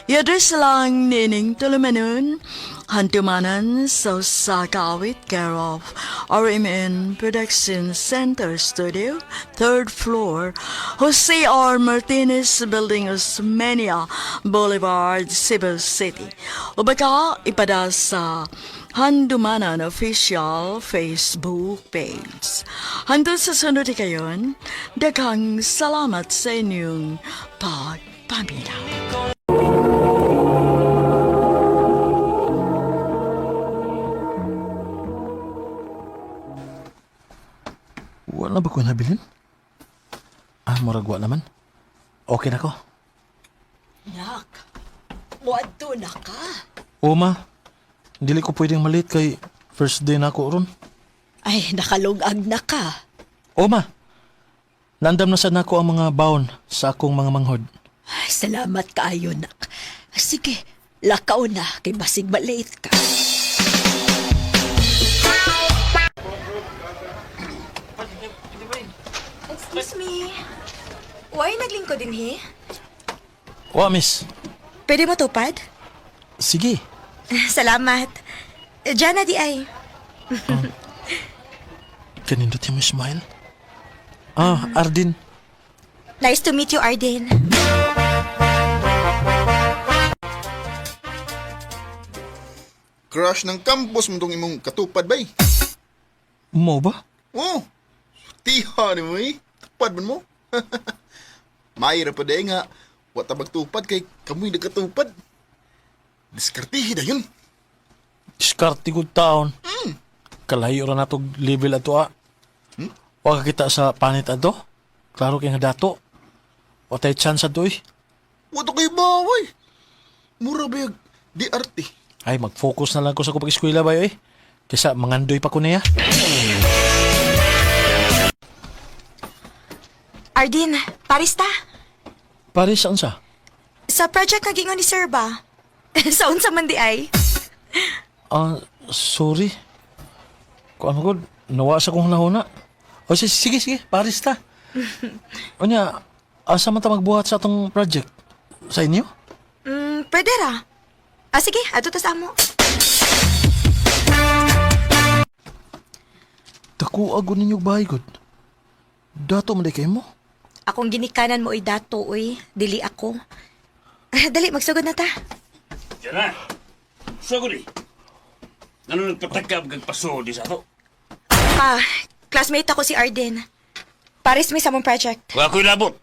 [SPEAKER 7] I-address lang nining tulumanon, handumanan sa usa ka awit care of RMN Production Center Studio, third floor, Jose R. Martinez Building, Osmeña Boulevard, Cebu City. O baka ipada sa Handumanan Official Facebook page. Hanggang sa sunod kayon, daghang salamat sa inyong pagpaminaw.
[SPEAKER 5] Wala ba ko nabilin? Ah, murag wa naman. Okay na ko.
[SPEAKER 8] Nak, muadto na ka.
[SPEAKER 5] O ma, dili ko pwedeng malit kay first day na ako ron.
[SPEAKER 8] Ay, nakalungag na ka.
[SPEAKER 5] O ma, nandam na sad nako ang mga baon sa akong mga manghod.
[SPEAKER 8] Ay, salamat kaayo, nak. Sige, lakaw na kay basig maliit ka.
[SPEAKER 3] Excuse me. Why naglingkod din he?
[SPEAKER 5] Wa miss,
[SPEAKER 3] Pwede mo tupad?
[SPEAKER 5] sige.
[SPEAKER 3] Salamat. Diyan na di ay.
[SPEAKER 5] Kanindot yung smile. Ah, Ardin.
[SPEAKER 3] Nice to meet you, Arden.
[SPEAKER 2] Crush ng campus mo tong imong katupad bay.
[SPEAKER 5] Mo ba?
[SPEAKER 2] Oh, tiha ni mo eh. Tupad man mo. Mayra pa day nga. Wa ta magtupad kay kamoy nagkatupad. Diskartihi da yun.
[SPEAKER 5] Diskarte good taon. Kalayo ra natog level ato ah. Wa ka kita sa panit ato. Klaro kay nga dato. Wa tay chance ato eh.
[SPEAKER 2] Wa ta kay baway. Mura ba yung DRT?
[SPEAKER 5] Ay, mag-focus na lang ko sa akong pag-eskwela ba eh. Kaysa mangandoy pa ko niya.
[SPEAKER 3] Arden, paris ta.
[SPEAKER 5] Pare, saan sa?
[SPEAKER 3] Sa project nga gingon ni Sir ba? Sa unsa man di ay?
[SPEAKER 5] Ah, sorry. Kung ano ko, nawa sa kong nahuna. O sige, sige, sige, pares ta. Unya, asa man ta magbuhat sa atong project? Sa inyo?
[SPEAKER 3] Pwede ra. Ah, sige, ato ta sa amo.
[SPEAKER 5] Dako ago ninyo bahay gud. Dato man di kay mo.
[SPEAKER 3] Akong ginikanan mo ay dato, uy. Dili ako. Ah, dali, magsugod na ta.
[SPEAKER 12] Diyan na. Sugod eh. Ano nagpatakab kag paso di sa ato?
[SPEAKER 3] Pa, classmate ako si Arden. Paris may sa among project.
[SPEAKER 12] Wa ko'y labot.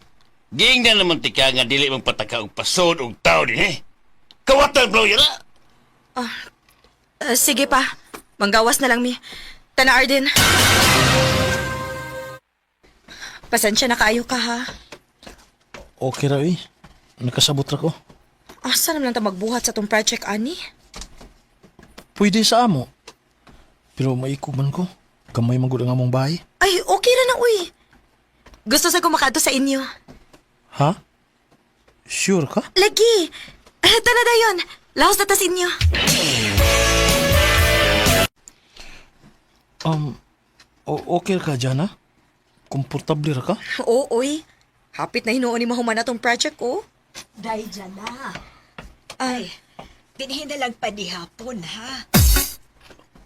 [SPEAKER 12] Giingnan naman tika nga dili magpataka og pasod og tao din eh. Kawatan bro yara.
[SPEAKER 3] Ah, sige pa. Manggawas na lang mi. Tana, Arden. Pasensya na kaayo ka, ha?
[SPEAKER 5] Okay ra eh. Nakasabot ra ko.
[SPEAKER 3] Asa naman lang ta magbuhat sa tong project, ani?
[SPEAKER 5] Pwede sa amo. Pero maikog man ko. Gamay man gud ang among bahay.
[SPEAKER 3] Ay, okay ra na, uy. Gusto sa kumakadto sa inyo.
[SPEAKER 5] Ha? Sure ka?
[SPEAKER 3] Lagi! Tana dayon. Laos na ta sa inyo.
[SPEAKER 5] Okay ka dyan, ha? Komportable ra ka?
[SPEAKER 3] Oo, uy. Hapit na hinuon ni mahuman na tong project, oh.
[SPEAKER 8] Day dyan na. Ay, dinhin na lang pa ni hapon, ha?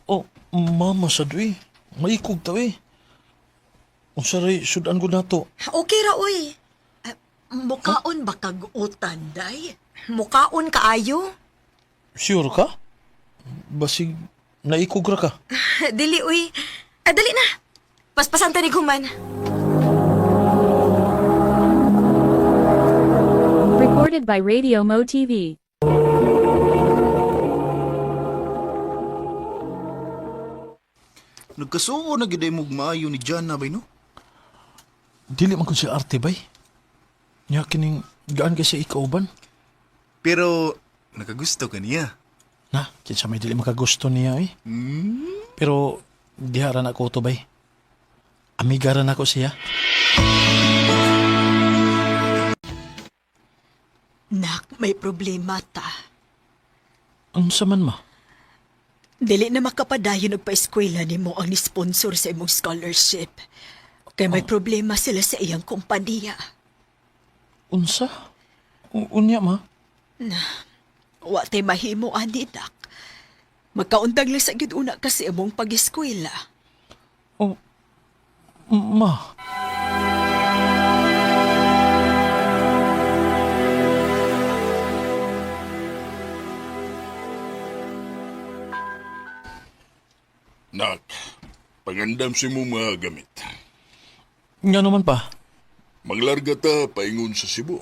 [SPEAKER 5] Oh, mama sa duwi. Maikog ta, eh. Unsa ray sudan ko nato.
[SPEAKER 3] Okay ra, uy.
[SPEAKER 8] Mukaon ba kag utan, day?
[SPEAKER 3] Mukaon kaayo.
[SPEAKER 5] Sure ka? Basig naikog ra ka.
[SPEAKER 3] Dili, uy. Ah, dali na. Paspasan ta ni human.
[SPEAKER 6] Recorded by Radio Mo TV.
[SPEAKER 2] Nagkasuo na gid mo maayo ni Jana bay no?
[SPEAKER 5] Dili man kun si arte bay. Nya kining gaan kay sa ikauban.
[SPEAKER 2] Pero nakagusto ka niya.
[SPEAKER 5] Na, kinsa may dili makagusto niya eh. Pero diha ra na ko to bay. Amiga ra nako siya.
[SPEAKER 7] Nak, may problema ta.
[SPEAKER 5] Unsa man ma?
[SPEAKER 7] Dili na makapadayon og paeskwela nimo ang ni-sponsor sa imong scholarship. Kay may problema sila sa iyang kompanya.
[SPEAKER 5] Unsa? Unya ma?
[SPEAKER 7] Na, wa tay mahimo ani nak. Magkaundang lang sa gyud una kasi imong pag-eskwela.
[SPEAKER 5] Oh, ma.
[SPEAKER 9] Nak, pagandam si mo mga gamit.
[SPEAKER 5] Nga naman pa.
[SPEAKER 9] Maglarga ta paingon sa Cebu.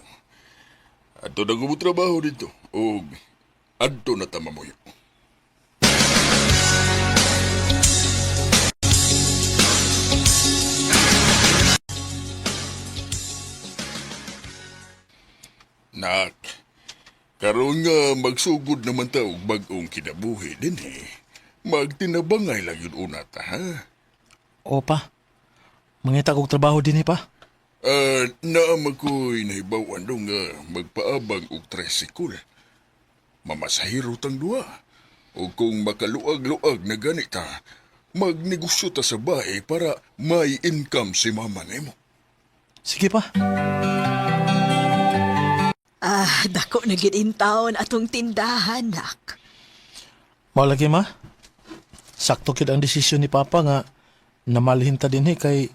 [SPEAKER 9] Adto na ko mo trabaho dito. O adto na ta mamuyo. Nak, karon nga magsugod naman ta og bag-ong kinabuhi din eh. Magtinabangay lang yun una ta, ha?
[SPEAKER 5] O pa. Mangita kog trabaho din eh pa.
[SPEAKER 9] Ah, naam ako'y nahibawan dong nga magpaabang og tricycle. Mamasahiro tang duha. O kung makaluag-luag na ganita, magnegosyo ta sa bahay para may income si mama nimo.
[SPEAKER 5] Sige pa.
[SPEAKER 7] Ah, dako na gid in taon atong tindahan, nak.
[SPEAKER 5] Mao lagi ma. Sakto kid ang desisyon ni Papa nga namalhin ta dinhi kay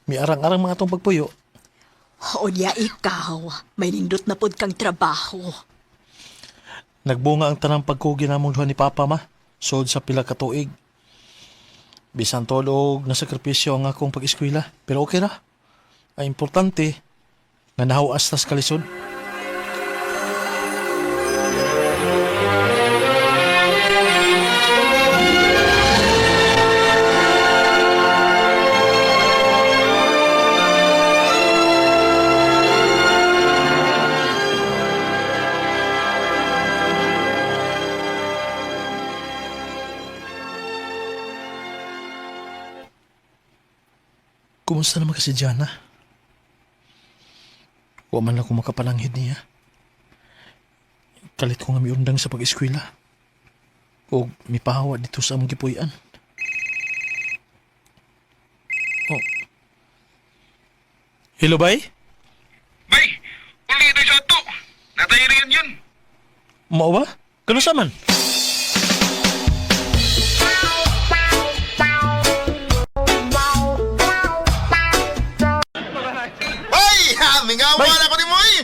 [SPEAKER 5] miarang-arang mga atong pagpuyo.
[SPEAKER 7] Unya ikaw, may nindot na pod kang trabaho.
[SPEAKER 5] Nagbunga ang tanang pagkugi namong duha ni Papa ma. Sod sa pila ka tuig. Bisan tuod og nasakripisyo ang akong pag-eskwela, pero okay ra. Ang importante nga nahawas tas kalisod. Kumusta naman kasi Jana? Wa man lang ko makapalanghid niya. Kalit ko nga miundang sa pag-eskwela. O mipahawa dito sa among gipuy-an. Oh. Hello, bay?
[SPEAKER 9] Bay, uli na sa ato. Natay rin yun.
[SPEAKER 5] Mao ba? Kano man?
[SPEAKER 2] Ay, ha, mingawa na ko ni mo eh.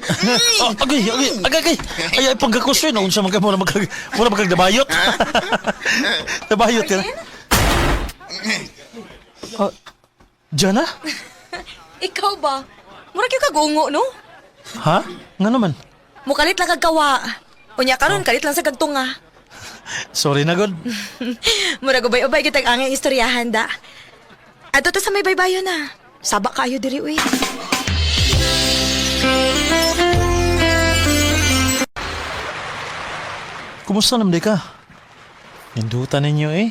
[SPEAKER 5] Oh, agay, agay, agay, agay. Ay, ay, pagkakusyon. Unsa man ka mura magkag mura magkagdabayot. Dabayot yun. Oh, Jana?
[SPEAKER 3] Ikaw ba? Mura gyud kag ungo, no?
[SPEAKER 5] Ha? Nga naman.
[SPEAKER 3] Mukalit lang kag kawa. Unya karon kalit lang sa kagtunga.
[SPEAKER 5] Sorry na, God.
[SPEAKER 3] Murag ubay-ubay kitag angay istoryahan da. Adto ta sa may baybayon na. Saba kayo diri uy.
[SPEAKER 5] Kumusta naman di ka? Nindutan ninyo eh.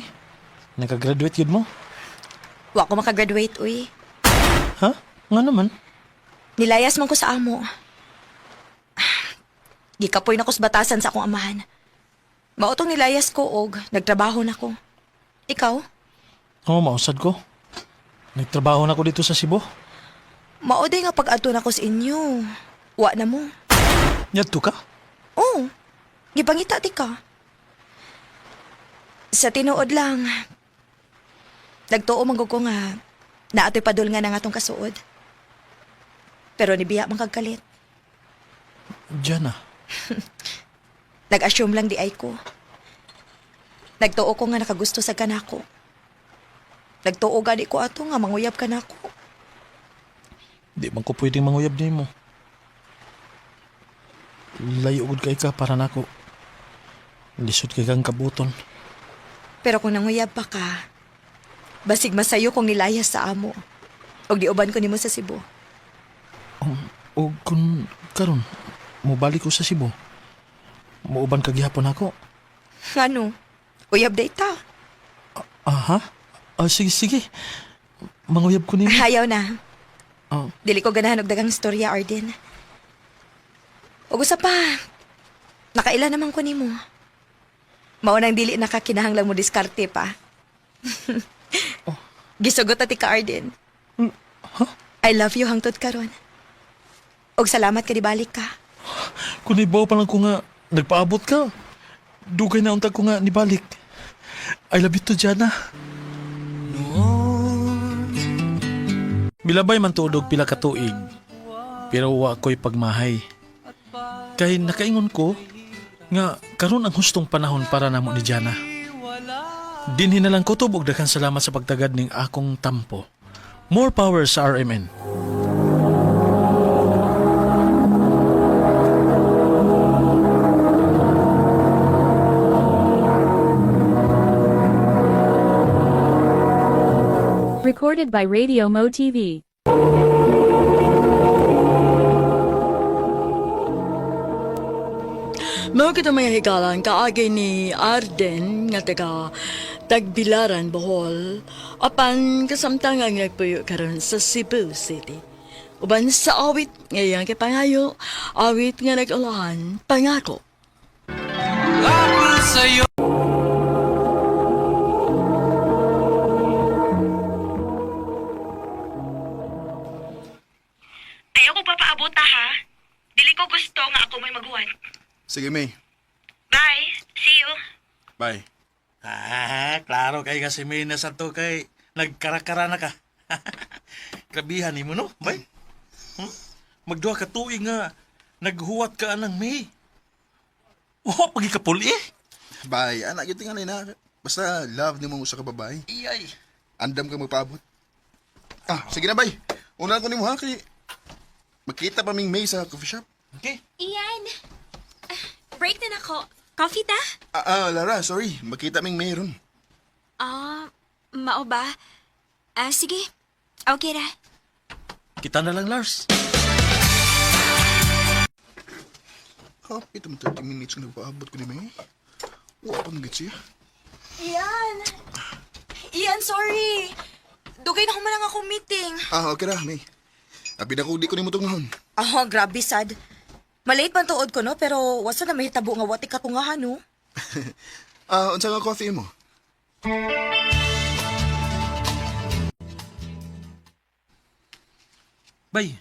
[SPEAKER 5] Nakagraduate yun mo.
[SPEAKER 3] Wa ko makagraduate uy.
[SPEAKER 5] Ha? Nga naman.
[SPEAKER 3] Nilayas man ko sa amo. Gikapoy na ko sa batasan sa akong amahan. Mao tong nilayas ko og nagtrabaho na ko. Ikaw?
[SPEAKER 5] Oo, mausad ko. Nagtrabaho na ko dito sa Cebu.
[SPEAKER 3] Mao day nga pag-adto na ko sa inyo. Wa na mo.
[SPEAKER 5] Yadto ka?
[SPEAKER 3] Oo. Gipangita ti ka. Sa tinuod lang, nagtuo man gud ko nga naatoy padul nga na nga tong kasuod. Pero nibiya man kag kalit.
[SPEAKER 5] Jana.
[SPEAKER 3] Nag-assume lang di ay ko. Nagtuo ko nga nakagusto sa kanako. Nagtuo gani ko ato nga manguyab ka nako.
[SPEAKER 5] Di man ko pwedeng manguyab nimo. Layo gud kay ka para nako. Lisod kay kang kabuton.
[SPEAKER 3] Pero kung nanguyab pa ka, basig masayo kong nilayas sa amo. Og diuban ko nimo sa Cebu.
[SPEAKER 5] O kung karon mobalik ko sa Cebu. Muuban ka gihapon ako.
[SPEAKER 3] Ngano? Uyab day ta.
[SPEAKER 5] Aha. Ah, sige, sige. Manguyab ko nimo.
[SPEAKER 3] Ayaw na.
[SPEAKER 5] Oh.
[SPEAKER 3] Dili ko ganahan og dagang istorya, Arden. Ug usa pa, nakaila naman ko nimo. Mao nang dili na ka kinahanglan mo diskarte pa. Gisugot na ti ka, Arden. I love you hangtod karon. Og salamat ka dibalik ka.
[SPEAKER 5] Kung ibaw pa lang ko nga, nagpaabot ka. Dugay na untag ko nga nibalik. I love you too, Jana. Milabay man tuod og pila ka tuig, pero wa ko'y pagmahay. Kay nakaingon ko nga karon ang hustong panahon para namo ni Jana. Dinhi na lang kutob og daghang salamat sa pagtagad ning akong tampo. More power sa RMN.
[SPEAKER 6] Recorded by Radio Mo TV.
[SPEAKER 7] Mao kita mga higalan kaagi ni Arden nga taga Tagbilaran, Bohol, apan kasamtang ang nagpuyo karon sa Cebu City. Uban sa awit ngayang kay pangayo, awit nga nag-ulahan, pangako.
[SPEAKER 3] Ayaw ko papaabot ha. Dili ko gusto nga ako may maghuwat.
[SPEAKER 2] Sige, May.
[SPEAKER 3] Bye. See you.
[SPEAKER 2] Bye.
[SPEAKER 5] Ah, klaro kay kasi may nasa to kay nagkarakara na ka. Grabihan nimo no, bay. Hmm? Magduha ka tuig nga naghuwat ka anang May. Oh, pagikapuli eh.
[SPEAKER 2] Bye. Anak, yung tingali na. Basta love ni mo usa ka babae.
[SPEAKER 5] Iyay.
[SPEAKER 2] Andam ka magpaabot. Ah, sige na, bay. Una ko nimo ha kay magkita pa ming May sa coffee shop.
[SPEAKER 5] Okay.
[SPEAKER 4] Ian! Break na nako. Coffee ta?
[SPEAKER 2] Lara, sorry. Magkita ming May ron.
[SPEAKER 4] Ah, mao ba? Ah, sige. Okay ra.
[SPEAKER 5] Kita na lang, Lars.
[SPEAKER 2] Happy itong 30 minutes nga nagpaabot ko ni May. Wa pa magit siya.
[SPEAKER 3] Ian! Ian, sorry. Dugay na human lang akong meeting.
[SPEAKER 2] Ah, okay ra, May. Abi na ko di ko nimo tungahon.
[SPEAKER 3] Ah, grabe sad. Malate man tuod ko no, pero wasa na mahitabo nga wati katungahan no.
[SPEAKER 2] Ah, unsa nga coffee mo?
[SPEAKER 5] Bay,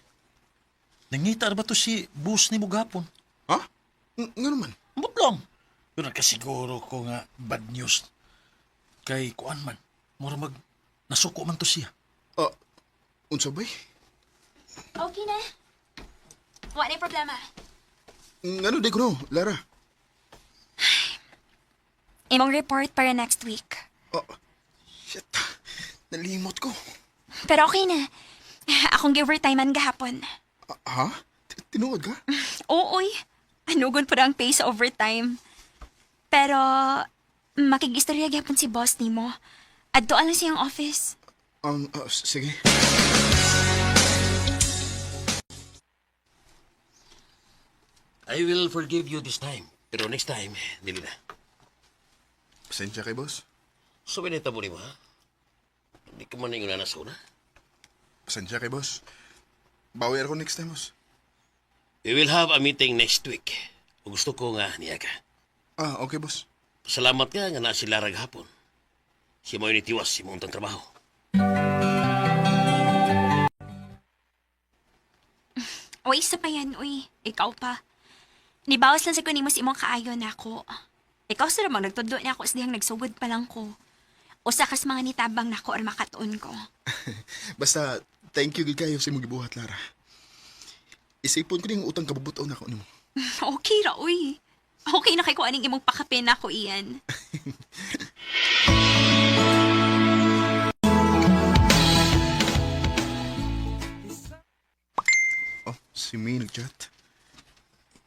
[SPEAKER 5] nangita ra ba to si boss ni mo gapon?
[SPEAKER 2] Ha? Nga naman.
[SPEAKER 5] Ambot lang. Pero nakasiguro ko nga bad news. Kay kuan man, mura mag nasuko man to siya.
[SPEAKER 2] Ah, unsa bay?
[SPEAKER 4] Okay na. Wa na problema.
[SPEAKER 2] Ngano di ko no, Lara?
[SPEAKER 4] Imong report para next week.
[SPEAKER 2] Ah, shit. Nalimot ko.
[SPEAKER 4] Pero okay na. Akong give her time man gahapon.
[SPEAKER 2] Ah, ha? Tinuod ka?
[SPEAKER 4] Oo, oy. Anugon po ang pay sa overtime. Pero, makigistorya gyapon si boss nimo. Adto lang siyang office.
[SPEAKER 2] Sige.
[SPEAKER 12] I will forgive you this time. Pero next time, dili na.
[SPEAKER 2] Pasensya kay boss.
[SPEAKER 12] So, pinita mo ni mo, ha? Hindi ka man na sa una.
[SPEAKER 2] Pasensya kay boss. Bawi ako next time, boss.
[SPEAKER 12] We will have a meeting next week. Kung gusto ko nga niya ka.
[SPEAKER 2] Ah, okay, boss.
[SPEAKER 12] Salamat ka nga na sila hapon. Si mo tiwas si mong trabaho.
[SPEAKER 4] Uy, isa pa yan, uy. Ikaw pa. Nibawas lang sa kunin mo sa imong kaayo na ako. Ikaw sa ramang nagtudlo na ako sa dihang nagsugod pa lang ko. Usa kas mga nitabang nako or makatuon ko.
[SPEAKER 2] Basta, thank you gid kayo sa imong gibuhat, Lara. Isipon ko ning utang kabubuton ako nimo.
[SPEAKER 4] Okay ra, uy. Okay na kay ko aning imong pakape na ako, Ian.
[SPEAKER 2] Oh, si May nagchat.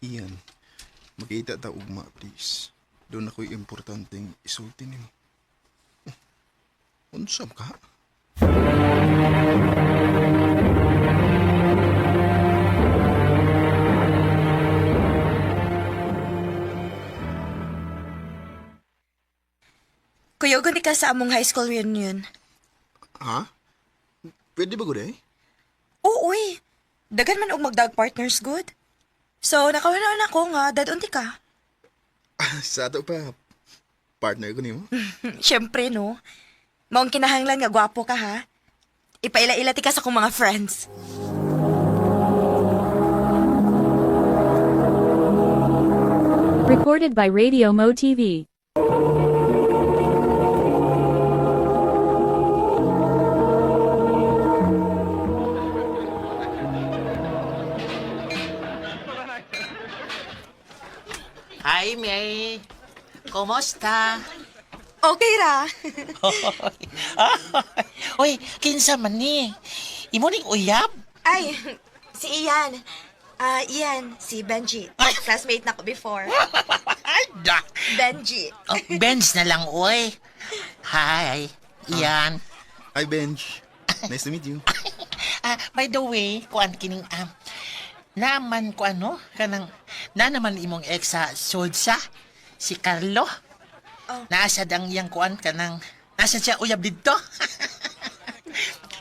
[SPEAKER 2] Ian, makita ta ugma, please. Doon ako'y importanteng isulti nimo. Oh, unsam ka?
[SPEAKER 3] Kuyogon ka sa among high school reunion.
[SPEAKER 2] Ha? Pwede ba gud eh?
[SPEAKER 3] Oo, uy. Dagan man og magdag partners good. So, nakahuna ko nga, dad-unti ka.
[SPEAKER 2] Sa ato pa, partner ko nimo.
[SPEAKER 3] Siyempre, no? Maong kinahanglan nga gwapo ka, ha? Ipaila-ila ti ka sa akong mga friends.
[SPEAKER 6] Recorded by Radio Mo TV.
[SPEAKER 13] Hi, May. Kumusta?
[SPEAKER 3] Okay ra.
[SPEAKER 13] Uy, kinsa man ni? Imo ning uyab?
[SPEAKER 3] Ay, si Ian. Ah, Ian, si Benji. Classmate na ko before.
[SPEAKER 13] Ay, da.
[SPEAKER 3] Benji.
[SPEAKER 13] Oh, Benz na lang, uy. Hi, Ian.
[SPEAKER 2] Hi, Benj. Nice to meet you.
[SPEAKER 13] Ah, by the way, kuan kining naman ko ano kanang na naman imong ex sa Solsa si Carlo.
[SPEAKER 3] Oh.
[SPEAKER 13] Nasa ang iyang kuan kanang nasa siya uyab didto.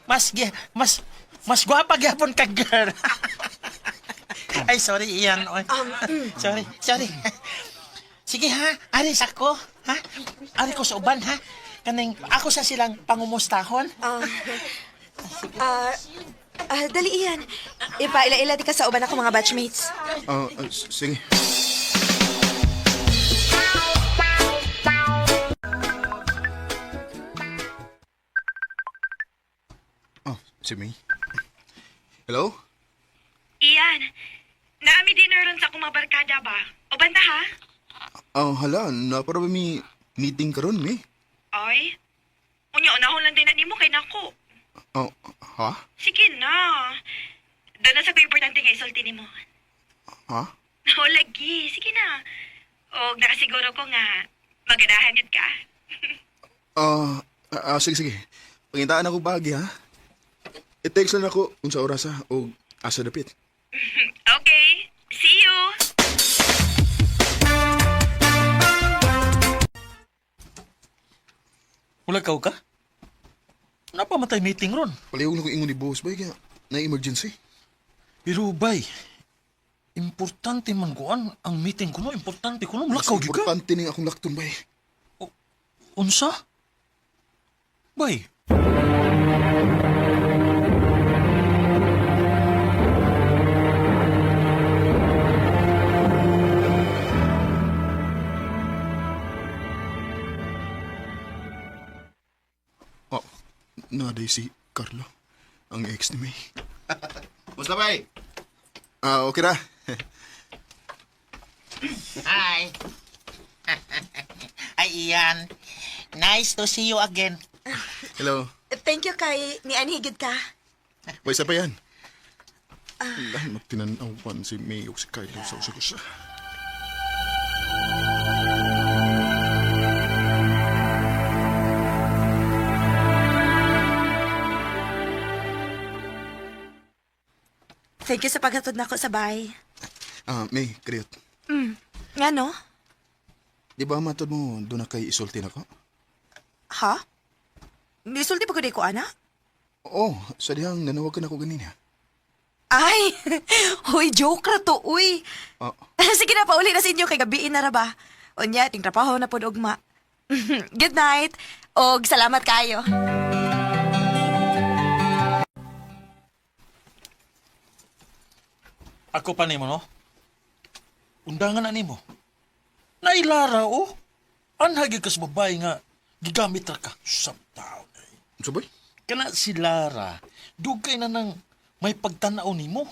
[SPEAKER 13] mas gi- mas mas gwapa gyapon ka girl. Ay sorry Ian. Oy. Sorry, sorry. Sige ha, ari sa ako, ha? Ari ko sa uban ha. Kaning ako sa silang pangumustahon.
[SPEAKER 3] Ah, ah, dali Ian. Ipaila-ila ti ka sa uban ako mga batchmates.
[SPEAKER 2] Oh, sige. Oh, si May. Hello?
[SPEAKER 3] Ian, naami dinner ron sa akong mga barkada ba? O banta ha?
[SPEAKER 2] Oh, hala, na para ba may meeting karon, May?
[SPEAKER 3] Ay, unya unahon lang din na nimo kay nako.
[SPEAKER 2] Oh, ha?
[SPEAKER 3] Sige na. Doon na sa ko importante nga isulti nimo.
[SPEAKER 2] Ha?
[SPEAKER 3] O lagi, sige na. O nakasiguro ko nga maganahan yun ka.
[SPEAKER 2] Ah, sige, sige. Pangitaan ako bagi, ha? I-text lang ako kung sa oras, ha? O asa dapit.
[SPEAKER 3] Okay, see you.
[SPEAKER 5] Wala ka ka? Napamatay meeting ron.
[SPEAKER 2] Palihog na kong ingon ni boss, bay, kaya na-emergency.
[SPEAKER 5] Pero bay, importante man kuan ang meeting kuno, importante kuno,
[SPEAKER 2] Mas
[SPEAKER 5] mulakaw gyud ka.
[SPEAKER 2] importante ning akong lakton, bay.
[SPEAKER 5] Unsa? Bay,
[SPEAKER 2] Oh, naday si Carlo, ang ex ni May. Musta, bay? Ah, okay ra.
[SPEAKER 13] Hi. Ay, Ian. Nice to see you again.
[SPEAKER 2] Hello.
[SPEAKER 3] Thank you kay ni Anhigid ka.
[SPEAKER 2] Bay, sa pa yan? Dahil magtinanawan si May o si Kylo sa usag-usa.
[SPEAKER 3] Thank you sa paghatod nako sa bahay.
[SPEAKER 2] Ah, May, kriyot.
[SPEAKER 3] Nga no?
[SPEAKER 2] Di ba matod mo doon na kay isulti na ko?
[SPEAKER 3] Ha? Nisulti pa ko di ko, ana?
[SPEAKER 2] Oo, sa dihang nanawagan ako ganina.
[SPEAKER 3] Ay, huy, joke ra to, uy.
[SPEAKER 2] Ah,
[SPEAKER 3] Sige na, pauli na sa inyo kay gabiin na ra ba? Unya, ting trabaho na pod ugma. Good night. Og salamat kayo.
[SPEAKER 5] ako pa nimo no? Undangan na nimo. Nailara oh. Anhagi ka sa babae nga gigamit ra ka sa tao.
[SPEAKER 2] unsa bay?
[SPEAKER 5] Kana si Lara, dugay na nang may pagtanaw nimo.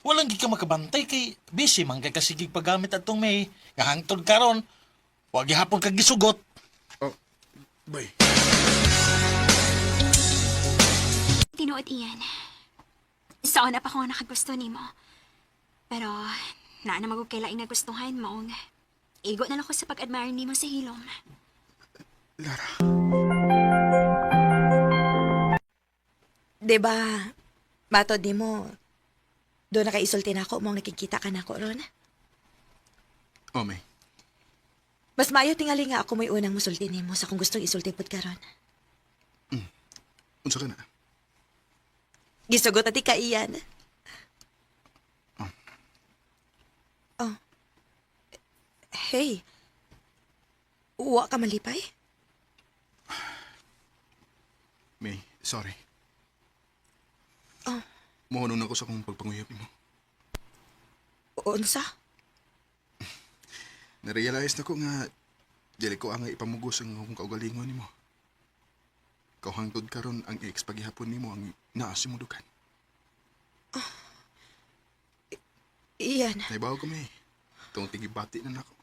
[SPEAKER 5] Walang gi ka makabantay kay busy man kay kasigig paggamit atong may nga hangtod karon. Wa gihapon ka gisugot.
[SPEAKER 2] Oh, bay.
[SPEAKER 4] Tinuod iyan. Sa una pa ko nga nakagusto nimo. Pero naa na magug kay laing nagustuhan maong igo na lang ko sa pag-admire nimo sa hilom.
[SPEAKER 2] Lara.
[SPEAKER 3] 'Di ba? Matod nimo. Doon na kay isulti na ako mong nakikita ka na ako ron.
[SPEAKER 2] Oh, May.
[SPEAKER 3] Mas maayo tingali nga ako may unang musulti nimo sa kung gustong isulti pud karon.
[SPEAKER 2] Unsa ka na?
[SPEAKER 3] Gisugot ati ka iyan. Oh. Hey. Uwa ka malipay?
[SPEAKER 2] May, sorry.
[SPEAKER 3] Oh.
[SPEAKER 2] Mohunong na ko sa akong pagpanguyab mo.
[SPEAKER 3] Unsa?
[SPEAKER 2] Narealize na ko nga dili ko ang ipamugos ang akong kaugalingon nimo. Kauhangtod karon ang ex pagihapon nimo ang naa sa imong dukan.
[SPEAKER 3] Iyan.
[SPEAKER 2] Nahibaw ko, May. Tungod tigibati na nako.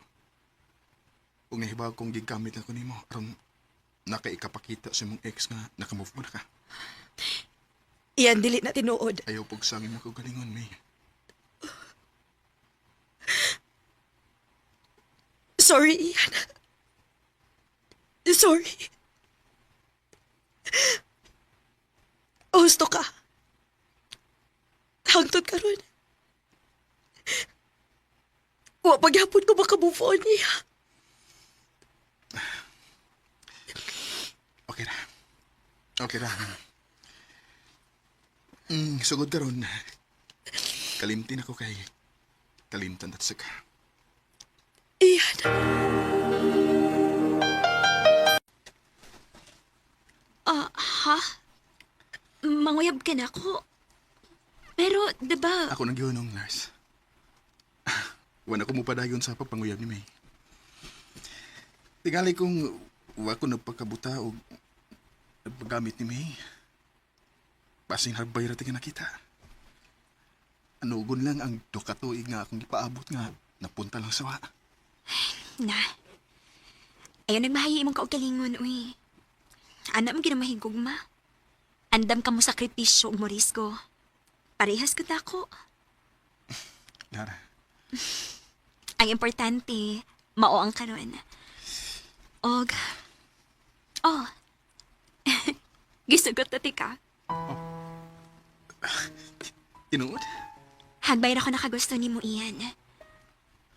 [SPEAKER 2] Ug nahibaw kong gigamit na ko nimo aron nakaikapakita sa imong ex nga nakamove on na ka.
[SPEAKER 3] Iyan, dili na tinuod.
[SPEAKER 2] Ayaw pugsang imong kaugalingon, May.
[SPEAKER 3] Sorry, Ian. Sorry. Husto ka. Hangtod ka ron. Wa pagyapon ko makamove on niya.
[SPEAKER 2] Okay ra. Okay ra. Sugod karon. Kalimtin ako kay kalimtan at saka.
[SPEAKER 3] Ian.
[SPEAKER 4] Ah, ha? Manguyab ka na ako. Pero, di ba,
[SPEAKER 2] Ako nang gihunong, Lars. Wala ko mupadayon sa pagpanguyab ni May. Tingali kung wa ko nagpakabuta o nagpagamit ni May. Basing hagbay ra tinga nakita. Anugon lang ang duha ka tuig nga akong gipaabot nga napunta lang sa wa.
[SPEAKER 4] Na. Ayaw nagmahayi imong kaugalingon, uy. Ana mo ginamahigugma. Andam ka mo sakripisyo ug morisgo. Parehas ko ako.
[SPEAKER 2] Lara,
[SPEAKER 4] Ang importante, mao ang karon. Og, oh, gisugot na ti ka.
[SPEAKER 2] Tinuod?
[SPEAKER 4] Hagbay ra ko nakagusto nimo, Ian.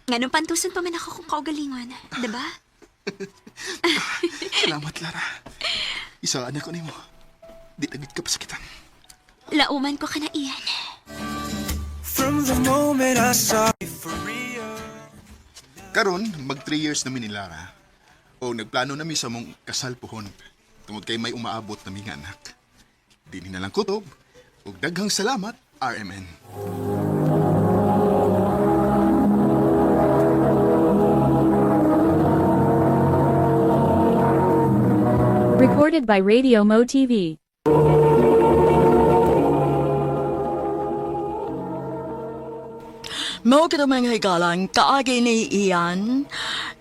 [SPEAKER 4] Nganong pantuson pa man ako kung kaugalingon, diba?
[SPEAKER 2] Salamat, Lara. Isaan ako nimo. Di tagit ka pasakitan.
[SPEAKER 4] Lauman ko ka na, Ian.
[SPEAKER 14] From the moment I saw you for real.
[SPEAKER 2] Karon, mag 3 years na mi ni Lara. O nagplano na mi sa mong kasal puhon. Tungod kay may umaabot na mi nga anak. Dini na lang kutob. Ug daghang salamat, RMN.
[SPEAKER 6] Recorded by Radio Mo TV.
[SPEAKER 7] Mao kito mga higalang kaagi ni Ian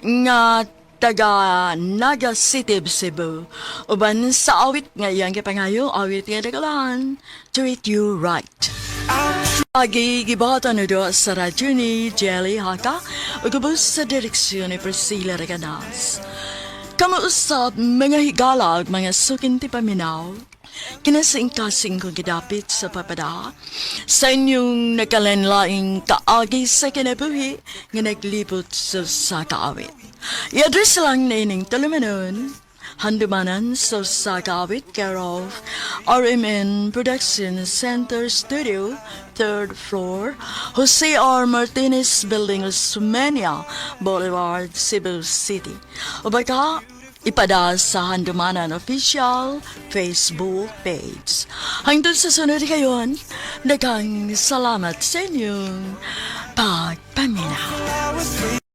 [SPEAKER 7] nga taga Naga City, Cebu. Uban sa awit nga iyang gipangayo, awit nga nagalahan, Treat You Right. Agi gibata no do sa radyo ni Jelly Haka ug ubos sa direksyon ni Priscilla Reganas. Kamo usab mga higala ug mga sukin ti paminaw. Kinasingkasing kong gidapit sa papada sa inyong nakalanlaing kaagi sa kinabuhi nga naglibot sa kaawit. I-address lang na ining tulumanon, Handumanan sa Sagawit, care of RMN Production Center Studio, third floor, Jose R. Martinez Building, Osmeña Boulevard, Cebu City. O baka, ipada sa Handumanan Official Facebook page. Hangtod sa sunod kayon, daghang salamat sa inyong pagpaminaw.